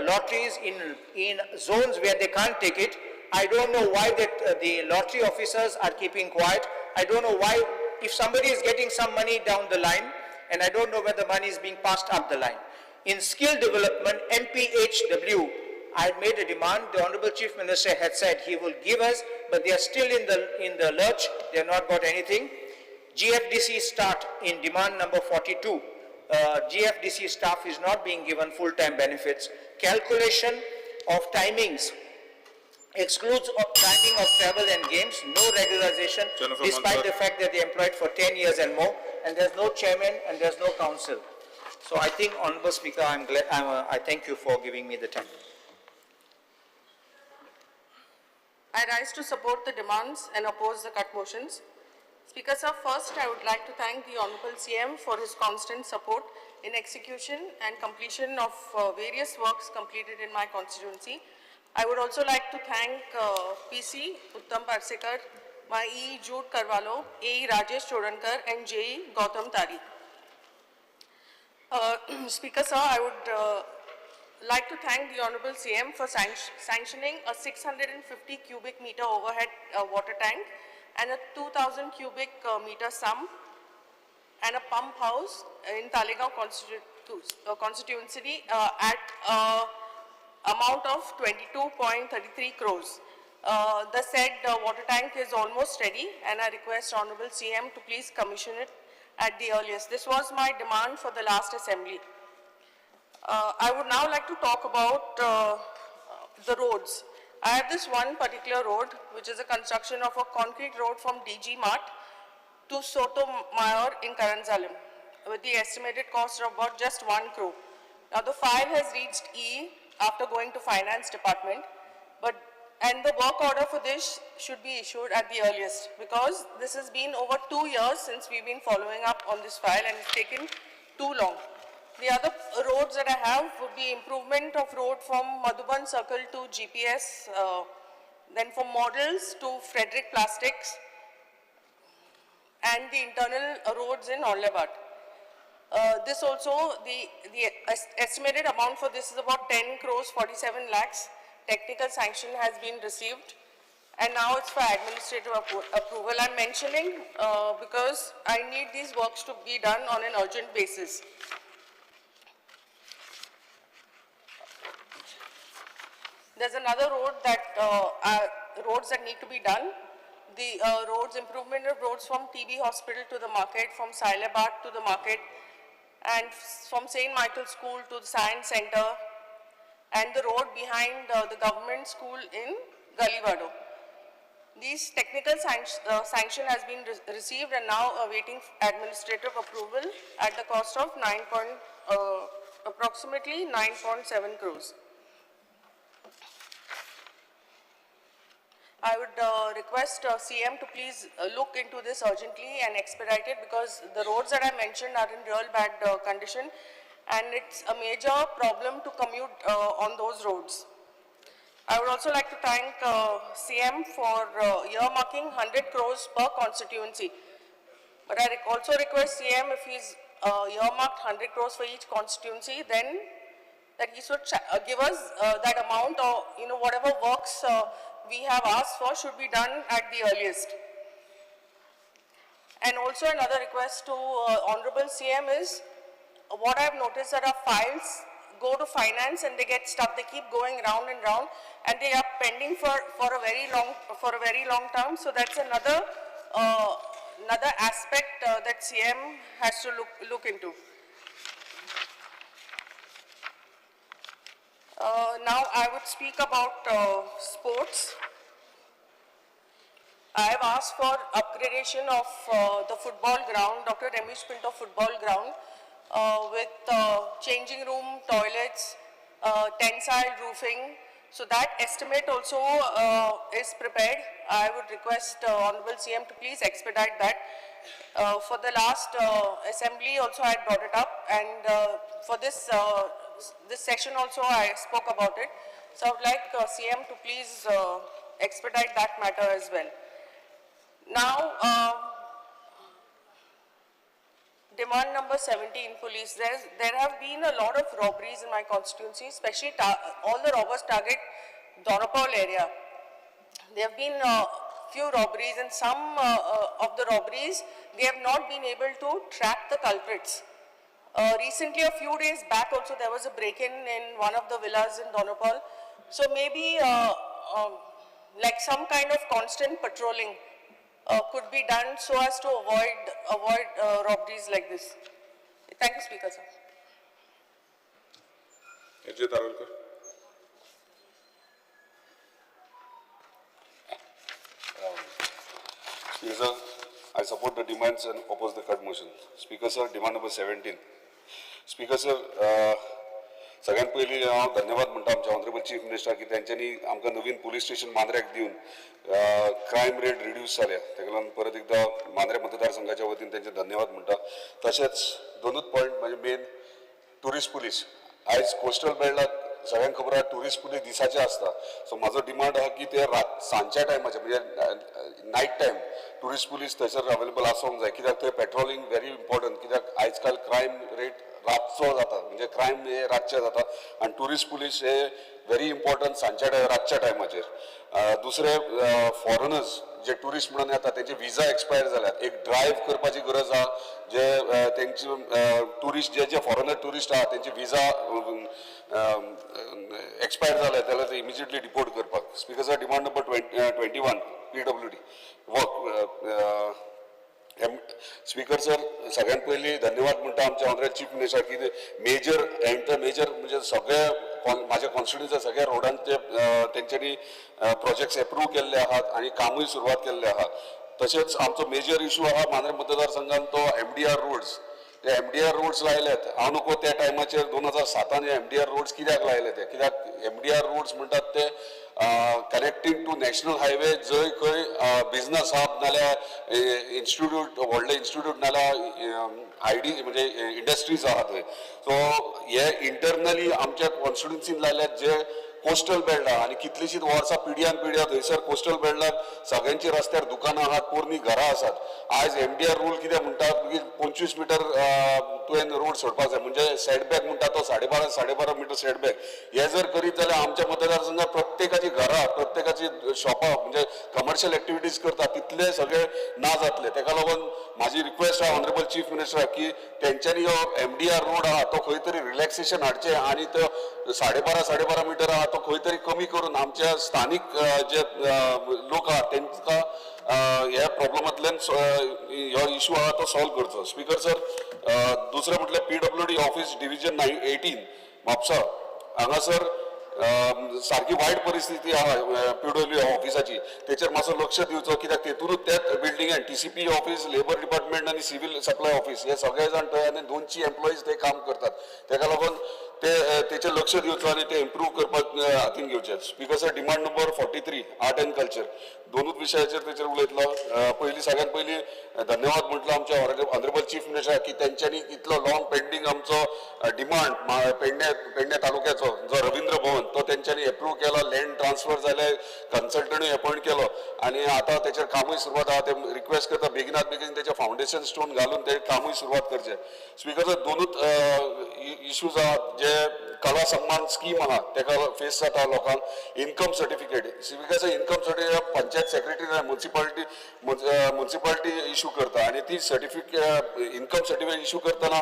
lotteries in zones where they can't take it. I don't know why that, the lottery officers are keeping quiet. I don't know why, if somebody is getting some money down the line, and I don't know whether money is being passed up the line. In skill development, MPHW, I had made a demand. The Honorable Chief Minister had said he will give us, but they are still in the lurch. They have not got anything. GFDC start in demand number 42. GFDC staff is not being given full-time benefits. Calculation of timings excludes of timing of travel and games, no regularization, Jennifer despite Mansour. the fact that they employed for 10 years and more, and there's no chairman and there's no council. So I think, Honorable Speaker, I'm glad, I thank you for giving me the time. I rise to support the demands and oppose the cut motions. Speaker sir, first I would like to thank the Honorable CM for his constant support in execution and completion of various works completed in my constituency. I would also like to thank PC Uttam Parsekar, my E. Jude Carvalho, A. Rajesh Chodankar and J. Gautam Tari. Speaker sir, I would like to thank the Honorable CM for sanctioning a 650 cubic meter overhead water tank and a 2,000 cubic meter sump and a pump house in Taleigao constituency at amount of 22.33 crores. The said water tank is almost ready, and I request Honorable CM to please commission it at the earliest. This was my demand for the last assembly. I would now like to talk about the roads. I have this one particular road, which is a construction of a concrete road from DG Mart to Soto Mayor in Caranzalem, with the estimated cost of about just 1 crore. Now the file has reached E after going to finance department, and the work order for this should be issued at the earliest, because this has been over 2 years since we've been following up on this file and it's taken too long. The other roads that I have would be improvement of road from Madhuban Circle to GPS, then from Models to Frederick Plastics, and the internal roads in Orlebat. This also, the estimated amount for this is about 10 crores 47 lakhs. Technical sanction has been received, and now it's for administrative approval. I'm mentioning because I need these works to be done on an urgent basis. There's another road that, roads that need to be done. The roads, improvement of roads from TB Hospital to the market, from Sailabad to the market, and from St. Michael's School to the Science Center, and the road behind the government school in Galivado. These technical sanction has been received and now awaiting administrative approval at the cost of approximately 9.7 crores. I would request CM to please look into this urgently and expedite it, because the roads that I mentioned are in real bad condition, and it's a major problem to commute on those roads. I would also like to thank CM for earmarking 100 crores per constituency. But I also request CM, if he's earmarked 100 crores for each constituency, then that he should give us that amount, or whatever works we have asked for should be done at the earliest. And also another request to Honorable CM is, what I have noticed that our files go to finance and they get stuck. They keep going round and round, and they are pending for a very long term. So that's another aspect that CM has to look into. Now I would speak about sports. I have asked for upgradation of the football ground, Dr. Ramesh Pinto football ground, with changing room, toilets, tensile roofing. So that estimate also is prepared. I would request Honorable CM to please expedite that. For the last assembly also I had brought it up, and for this this session also I spoke about it. So I would like CM to please expedite that matter as well. Now, demand number 17, police. There have been a lot of robberies in my constituency, especially all the robbers target Dona Paula area. There have been few robberies, and some of the robberies, they have not been able to track the culprits. Recently, a few days back also, there was a break-in in one of the villas in Dona Paula. So maybe like some kind of constant patrolling could be done so as to avoid robberies like this. Thank you, Speaker, sir. H.J. Tarolkar. Speaker, sir, I support the demands and oppose the cut motion. Speaker, sir, demand number 17. Speaker, sir, सगळ्यात पयलीं हांव धन्यवाद म्हणटा आमच्या ऑनरेबल चीफ मिनिस्टर की तेंच्यांनी आमकां नवीन पुलीस स्टेशन मांद्र्याक दिवन क्रायम रेट रिड्यूस जाल्या. तेका लागून परत एकदां मांद्रे मतदारसंघाच्या वतीन तेंचे धन्यवाद म्हणटा. तशेंच दोनूच पॉयंट म्हणजे मेन ट्युरिस्ट पुलीस. आयज कोस्टल बेल्टाक सगळ्यांक खबर आहा ट्युरिस्ट पुलीस दिसाचे आसता. सो म्हाजो डिमांड आहा की ते रात सांजच्या टायमाचे म्हणजे नायट टायम ट्युरिस्ट पुलीस थंयसर अवेलेबल आसूंक जाय, कित्याक थंय पेट्रोलिंग व्हेरी इम्पॉर्टंट, कित्याक आयज काल क्रायम रेट रातचो जाता, म्हणजे क्रायम हे रातचे जाता आनी ट्युरिस्ट पुलीस हे व्हेरी इम्पॉर्टंट सांजच्या रातच्या टायमाचेर. दुसरे फॉरेनर्स जे ट्युरिस्ट म्हणून येता तेंचे विजा एक्सपायर जाल्यात, एक ड्रायव्ह करपाची गरज आहा, जे तेंचे ट्युरिस्ट जे जे फॉरेनर ट्युरिस्ट आहा तेंचे विजा एक्सपायर जाले जाल्यार ते इमिजिएटली डिपोर्ट करपाक. Speaker sir, demand number 21 PWD work. Speaker sir, सगळ्यात पयलीं धन्यवाद म्हणटा आमच्या ऑनरेबल चीफ मिनिस्टर की मेजर एंटर मेजर म्हणजे सगळे म्हाज्या कॉन्स्टिट्युन्सी सगळ्या रोडांचे तेंच्यांनी प्रोजेक्ट्स एप्रूव केल्ले आहात आनी कामूय सुरवात केल्ले आहा. तशेंच आमचो मेजर इशू आहा मांद्रे मतदारसंघान तो एमडीआर रोड्स. ते एमडीआर रोड्स लायल्यात, हांव नको त्या टायमाचेर 2007 एमडीआर रोड्स कित्याक लायले ते, कित्याक एमडीआर रोड्स म्हणटात ते कनेक्टींग टू नॅशनल हायवे, जंय खंय बिजनस हब नाल्यार इन्स्टिट्यूट, व्हडले इन्स्टिट्यूट नाल्यार आयडी म्हणजे इंडस्ट्रीज आहा थंय. सो हे इंटरनली आमच्या कॉन्स्टिट्युन्सीन लायल्यात जे कोस्टल बेल्ट आहा आनी कितलीशींच वर्सां पिढ्यान पिढ्या थंयसर कोस्टल बेल्टाक सगळ्यांची रस्त्यार दुकानां आहात, पोरणी घरां आसात. आयज एमडीआर रूल कितें म्हणटा की 25 मिटर तुवें रोड सोडपाक जाय, म्हणजे सेटबॅक म्हणटा तो 12.5 मिटर सेटबॅक. हे जर करीत जाल्यार आमच्या मतदारसंघात प्रत्येकाची घरां, प्रत्येकाची शॉपां म्हणजे कमर्शियल एक्टिविटीज करता तितले सगळे ना जातले. तेका लागून म्हाजी रिक्वेस्ट आहा ऑनरेबल चीफ मिनिस्टर की तेंच्यांनी हो एमडीआर रोड आहा तो खंय तरी रिलॅक्सेशन हाडचें आनी तो 12.5 मिटर आहा तो खंय तरी कमी करून आमच्या स्थानीक जे लोक आहा तेंकां ह्या प्रॉब्लमांतल्यान हो इशू आहा तो सॉल्व करचो. स्पीकर सर, दुसरें म्हटल्यार पीडब्ल्यूडी ऑफिस डिविजन 18 म्हापसा हांगासर सारकी वायट परिस्थिती आहा पीडब्ल्यू ऑफिसाची, तेचेर मातसो लक्ष दिवचो, कित्याक तेतूनच त्याच बिल्डिंगान TCP office, labour department आनी सिव्हील सप्लाय ऑफिस हे सगळे जाण थंय आनी 200 एम्प्लॉईज थंय काम करतात. तेका लागून ते तेचेर लक्ष दिवचो आनी ते इम्प्रूव करपाक हातीन घेवचें. Speaker sir, demand number 43 art and culture, दोनूच विशयाचेर तेचेर उलयतलो. पयलीं सगळ्यात पयलीं धन्यवाद म्हटलो आमच्या ऑनरेबल चीफ मिनिस्टर की तेंच्यांनी इतलो लॉंग पेंडींग आमचो डिमांड पेडणे तालुक्याचो जो रवींद्र भवन तो तेंच्यांनी एप्रूव केलो, लँड ट्रान्सफर जाले, कन्सल्टंटूय अपॉयंट केलो आनी आतां तेचेर कामूय सुरवात आहा. ते रिक्वेस्ट करता बेगिनात बेगीन तेचें फावंडेशन स्टोन घालून ते कामूय सुरवात करचें. स्पीकर सर, दोनूच इश्यूज आहात जे कला सन्मान स्कीम आहा तेका फेस जाता लोकांक. Income certificate, speaker sir, income certificate panchayat secretary municipality municipality issue करता आनी ती सर्टिफिकेट इन्कम सर्टिफिकेट इशू करतना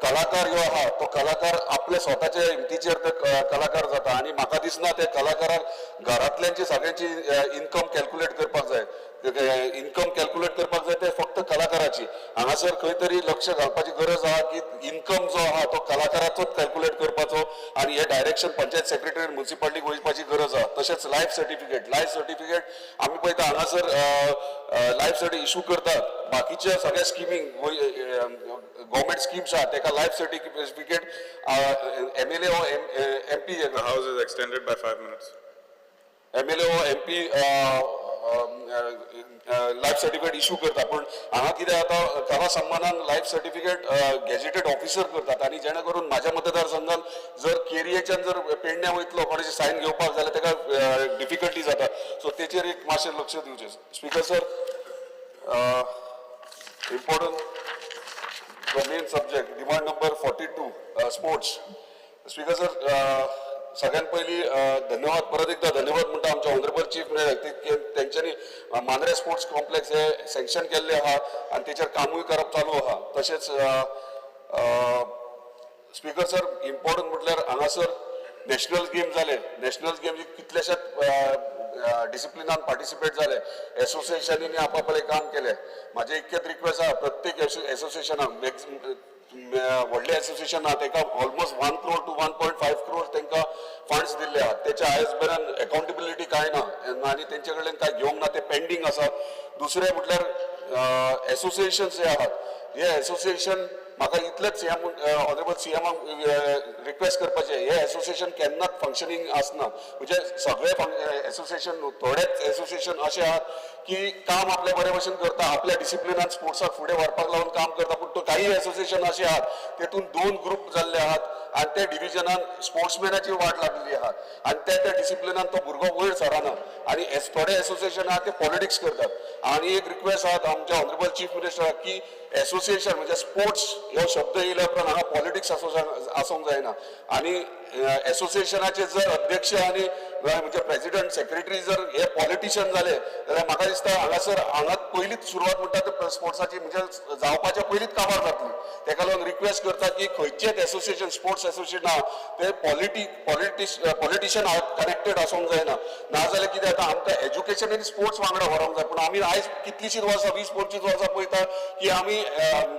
कलाकार जो आहा तो कलाकार आपल्या स्वताच्या हिमतीचेर ते कलाकार जाता आनी म्हाका दिसना ते कलाकाराक घरांतल्यांची सगळ्यांची इन्कम कॅल्क्युलेट करपाक जाय. इन्कम कॅल्क्युलेट करपाक जाय ते फक्त कलाकाराची. कलाकाराची हांगासर खंय तरी लक्ष घालपाची गरज आहा की इन्कम जो आहा तो कलाकाराचोच कॅल्क्युलेट करपाचो आनी हे डायरेक्शन पंचायत सेक्रेटरी मुन्सिपालिटीक वचपाची गरज आहा. तशेंच लायफ सर्टिफिकेट, लायफ सर्टिफिकेट आमी पळयता हांगासर लायफ सर्टिफिकेट इशू करतात, बाकीच्या सगळ्या स्किमींक गव्हर्मेंट स्किम्स आहा तेका life certificate MLA or MP The House is extended by 5 minutes. MLA or MP life certificate issue करता, पूण हांगा कितें जाता कला सन्मानान लायफ सर्टिफिकेट गॅजेटेड ऑफिसर करतात आनी जेणे करून म्हाज्या मतदारसंघान जर केरयेच्यान जर पेडण्या वयतलो कोणाची सायन घेवपाक जाल्यार तेका डिफिकल्टी जाता. सो तेचेर एक मातशें लक्ष दिवचें. Speaker sir, important the main subject, demand number 42, sports. Speaker sir, सगळ्यात पयलीं धन्यवाद, परत एकदा धन्यवाद म्हणटा आमच्या ऑनरेबल चीफ मिनिस्टर, तेंच्यांनी मांद्रे स्पोर्ट्स कॉम्प्लेक्स हे सँक्शन केल्ले आहा आनी तेचेर कामूय करप चालू आहा. तशेंच स्पीकर सर, इम्पॉर्टंट म्हटल्यार हांगासर नॅशनल गेम जाले, नॅशनल गेम कितलेशेच डिसिप्लिनान पार्टिसिपेट जाले, एसोसिएशनांनी आपापले काम केले. म्हाजें इतकेच रिक्वेस्ट आहा प्रत्येक एसोसिएशनाक, व्हडले एसोसिएशन आहा तेका ऑलमोस्ट 1 crore to 1.5 crore तेंकां फंड्स दिल्ले आहात, तेच्या आयज मेरेन अकाउंटेबिलिटी कांय ना आनी तेंचे कडल्यान कांय घेवंक ना, ते पेंडींग आसा. दुसरें म्हटल्यार एसोसिएशन्स जे आहात, हे एसोसिएशन म्हाका इतलेंच सीएम ऑनरेबल सीएमाक रिक्वेस्ट करपाचें, हे एसोसिएशन केन्नाच फंक्शनींग आसना, म्हणजे सगळे एसोसिएशन, थोडेच एसोसिएशन अशें आहात की काम आपल्या बरे भशेन करता, आपल्या डिसिप्लिनान स्पोर्ट्साक फुडें व्हरपाक लागून काम करता, पूण काही एसोसिएशन अशें आहात तेतून 2 ग्रुप जाल्ले आहात आनी त्या डिविजनान स्पोर्ट्समॅनाची वाट लागलेली आहा आनी त्या त्या डिसिप्लिनान तो भुरगो वयर सरना आनी थोडे एसोसिएशन आहा ते पॉलिटिक्स करतात. आनी एक रिक्वेस्ट आहा आमच्या ऑनरेबल चीफ मिनिस्टराक की एसोसिएशन म्हणजे स्पोर्ट्स हो शब्द येयल्या उपरांत हांगा पॉलिटिक्स आसूंक जायना आनी एसोसिएशनाचे जर अध्यक्ष आनी म्हणजे प्रेसिडेंट सेक्रेटरी जर हे पॉलिटिशियन जाले जाल्यार म्हाका दिसता हांगासर हांगा पयलींच सुरवात म्हणटा ते स्पोर्ट्साची म्हणजे जावपाच्या पयलींच काबार जातली. तेका लागून रिक्वेस्ट करता की खंयचेच एसोसिएशन स्पोर्ट्स एसोसिएशन आहा ते पॉलिटिशियन कनेक्टेड आसूंक जायना, नाजाल्यार कितें जाता आमकां एज्युकेशन आनी स्पोर्ट्स वांगडा व्हरोंक जाय. पूण आमी आयज कितलींशींच वर्सां 20-25 वर्सां पळयता की आमी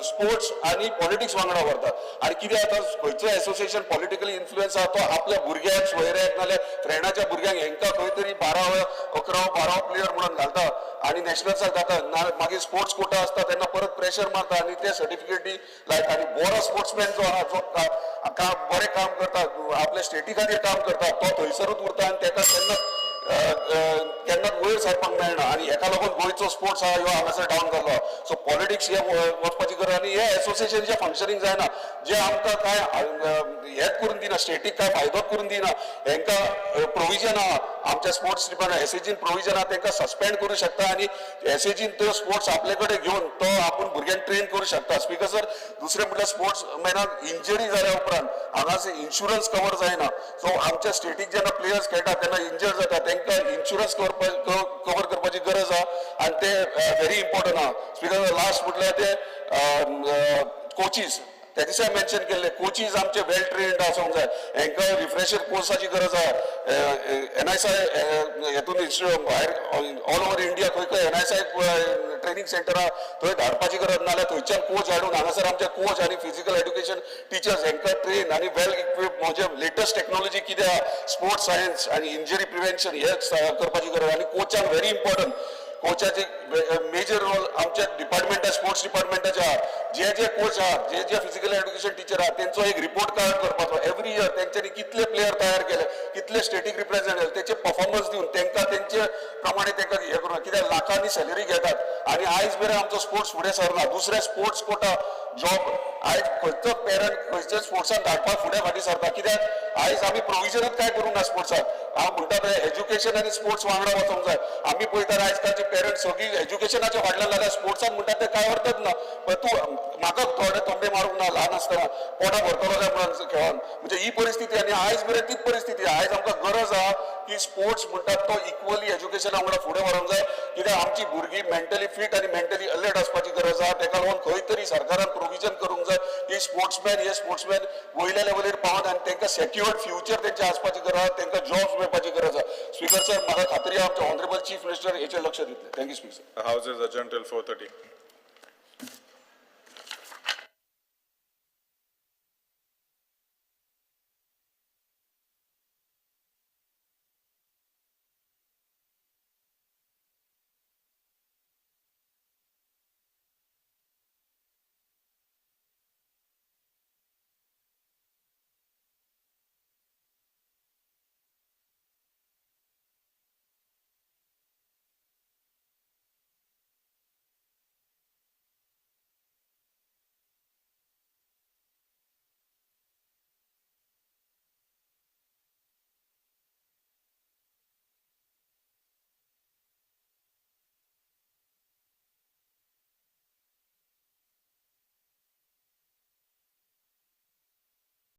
स्पोर्ट्स आनी पॉलिटिक्स वांगडा व्हरता आनी कितें जाता खंयचो एसोसिएशन पॉलिटिकली इन्फ्लुएन्स आहा तो आपल्या भुरग्यांक सोयऱ्याक नाल्यार फ्रेंडाच्या भुरग्यांक हेंकां खंय तरी 12व 11व 12व प्लेयर म्हणून घालता आनी नॅशनल्साक जाता, मागीर स्पोर्ट्स कोटा आसता तेन्ना परत प्रेशर मारता आनी ते सर्टिफिकेटी लायता. आनी बरो स्पोर्ट्समॅन जो आहा जो बरें काम करता, आपल्या स्टेटी खातीर काम करता, तो थंयसरूच उरता आनी तेका केन्ना केन्नाच वयर सरपाक मेळना आनी हेका लागून गोंयचो स्पोर्ट्स आहा ह्यो हांगासर डावन जाल्लो. सो पॉलिटिक्स हे वचपाची गरज आनी हे एसोसिएशनचें फंक्शनींग जायना, जे आमकां कांय हेच करून दिना, स्टेटीक कांय फायदोच करून दिना. हेंकां प्रोविजन आहा आमच्या स्पोर्ट्स डिपार्टमेंट एसएजीन प्रोविजन आहा, तेंकां सस्पेंड करूं शकता आनी एसएजीन त्यो स्पोर्ट्स आपले कडेन घेवन तो आपूण भुरग्यांक ट्रेन करूं शकता. स्पीकर सर, दुसरें म्हटल्यार स्पोर्ट्स मॅनाक इंजरी जाल्या उपरांत हांगासर इन्शुरन्स कवर जायना. सो आमच्या स्टेटीक जेन्ना प्लेयर्स खेळटा तेन्ना इंजर्ड जाता तेंकां इन्शुरन्स कवर करपाची गरज आहा आनी ते व्हेरी इम्पॉर्टंट आहा. स्पीकर लास्ट म्हटल्यार ते कोचीस, त्या दिसा मेन्शन केल्ले कोचीस आमचे वेल ट्रेन्ड आसूंक जाय, हेंकां रिफ्रेशर कोर्साची गरज आहा. एनआयएसआय हेतून भायर ऑल ओवर इंडिया खंय खंय एनआयएसआय ट्रेनिंग सेंटर आहा थंय धाडपाची गरज, नाल्यार थंयच्यान कोच हाडून हांगासर आमचे कोच आनी फिजिकल एड्युकेशन टिचर्स हेंकां ट्रेन आनी वेल इक्विप म्हणजे लेटस्ट टेक्नॉलॉजी कितें आहा स्पोर्ट्स सायन्स आनी इंजरी प्रिवेन्शन हे करपाची गरज. आनी कोचांक व्हेरी इम्पॉर्टंट, कोचाचे मेजर रोल आमच्या डिपार्टमेंटा स्पोर्ट्स डिपार्टमेंटाचे आहा, जे जे कोच आहात, जे जे फिजिकल एड्युकेशन टिचर आहात तेंचो एक रिपोर्ट कार्ड करपाचो एवरी इयर, तेंच्यांनी कितले प्लेयर तयार केले, कितले स्टेटीक रिप्रेझेंट केले, तेचे परफॉर्मन्स दिवन तेंकां तेंचे प्रमाणे तेंकां हें करूं, कित्याक लाखांनी सॅलरी घेतात आनी आयज मेरेन आमचो स्पोर्ट्स फुडें सरना. दुसरे स्पोर्ट्स कोटा जॉब आयज खंयचो पेरंट खंयच्या स्पोर्ट्सान धाडपाक फुडें फाटीं सरता, कित्याक आयज आमी प्रोविजनूच कांय करूंक ना स्पोर्ट्साक. हांव म्हणटा पळय एज्युकेशन आनी स्पोर्ट्स वांगडा वचोंक जाय. आमी पळयतात आयज कालचे पेरंट्स सगळीं एज्युकेशनाच्या फाटल्यान लागल्या, स्पोर्ट्सान म्हणटात ते कांय अर्थच ना. पण तूं म्हाका थोडे थोंबे मारूंक ना ल्हान आसतना पोटा भरतलो काय म्हणून खेळोन, म्हणजे ही परिस्थिती आनी आयज मेरेन तीच परिस्थिती. आयज आमकां गरज आहा की स्पोर्ट्स म्हणटात तो इक्वली एज्युकेशना वांगडा फुडें व्हरूंक जाय, कित्याक आमची भुरगीं मेंटली फिट आनी मेंटली अलर्ट आसपाची गरज आहा. तेका लागून खंय तरी सरकारान प्रोविजन करूंक जाय की स्पोर्ट्समॅन हे स्पोर्ट्समॅन वयल्या लेवलीर पावन आनी तेंकां सेक्युअर्ड फ्युचर तेंचें आसपाची गरज आहा, तेंकां जॉब्स मेळपाची गरज आहा. स्पीकर सर, म्हाका खात्री आहा आमचे ऑनरेबल चीफ मिनिस्टर हेचेर लक्ष दितले. Thank you speaker sir. The House is adjourned till 4:30.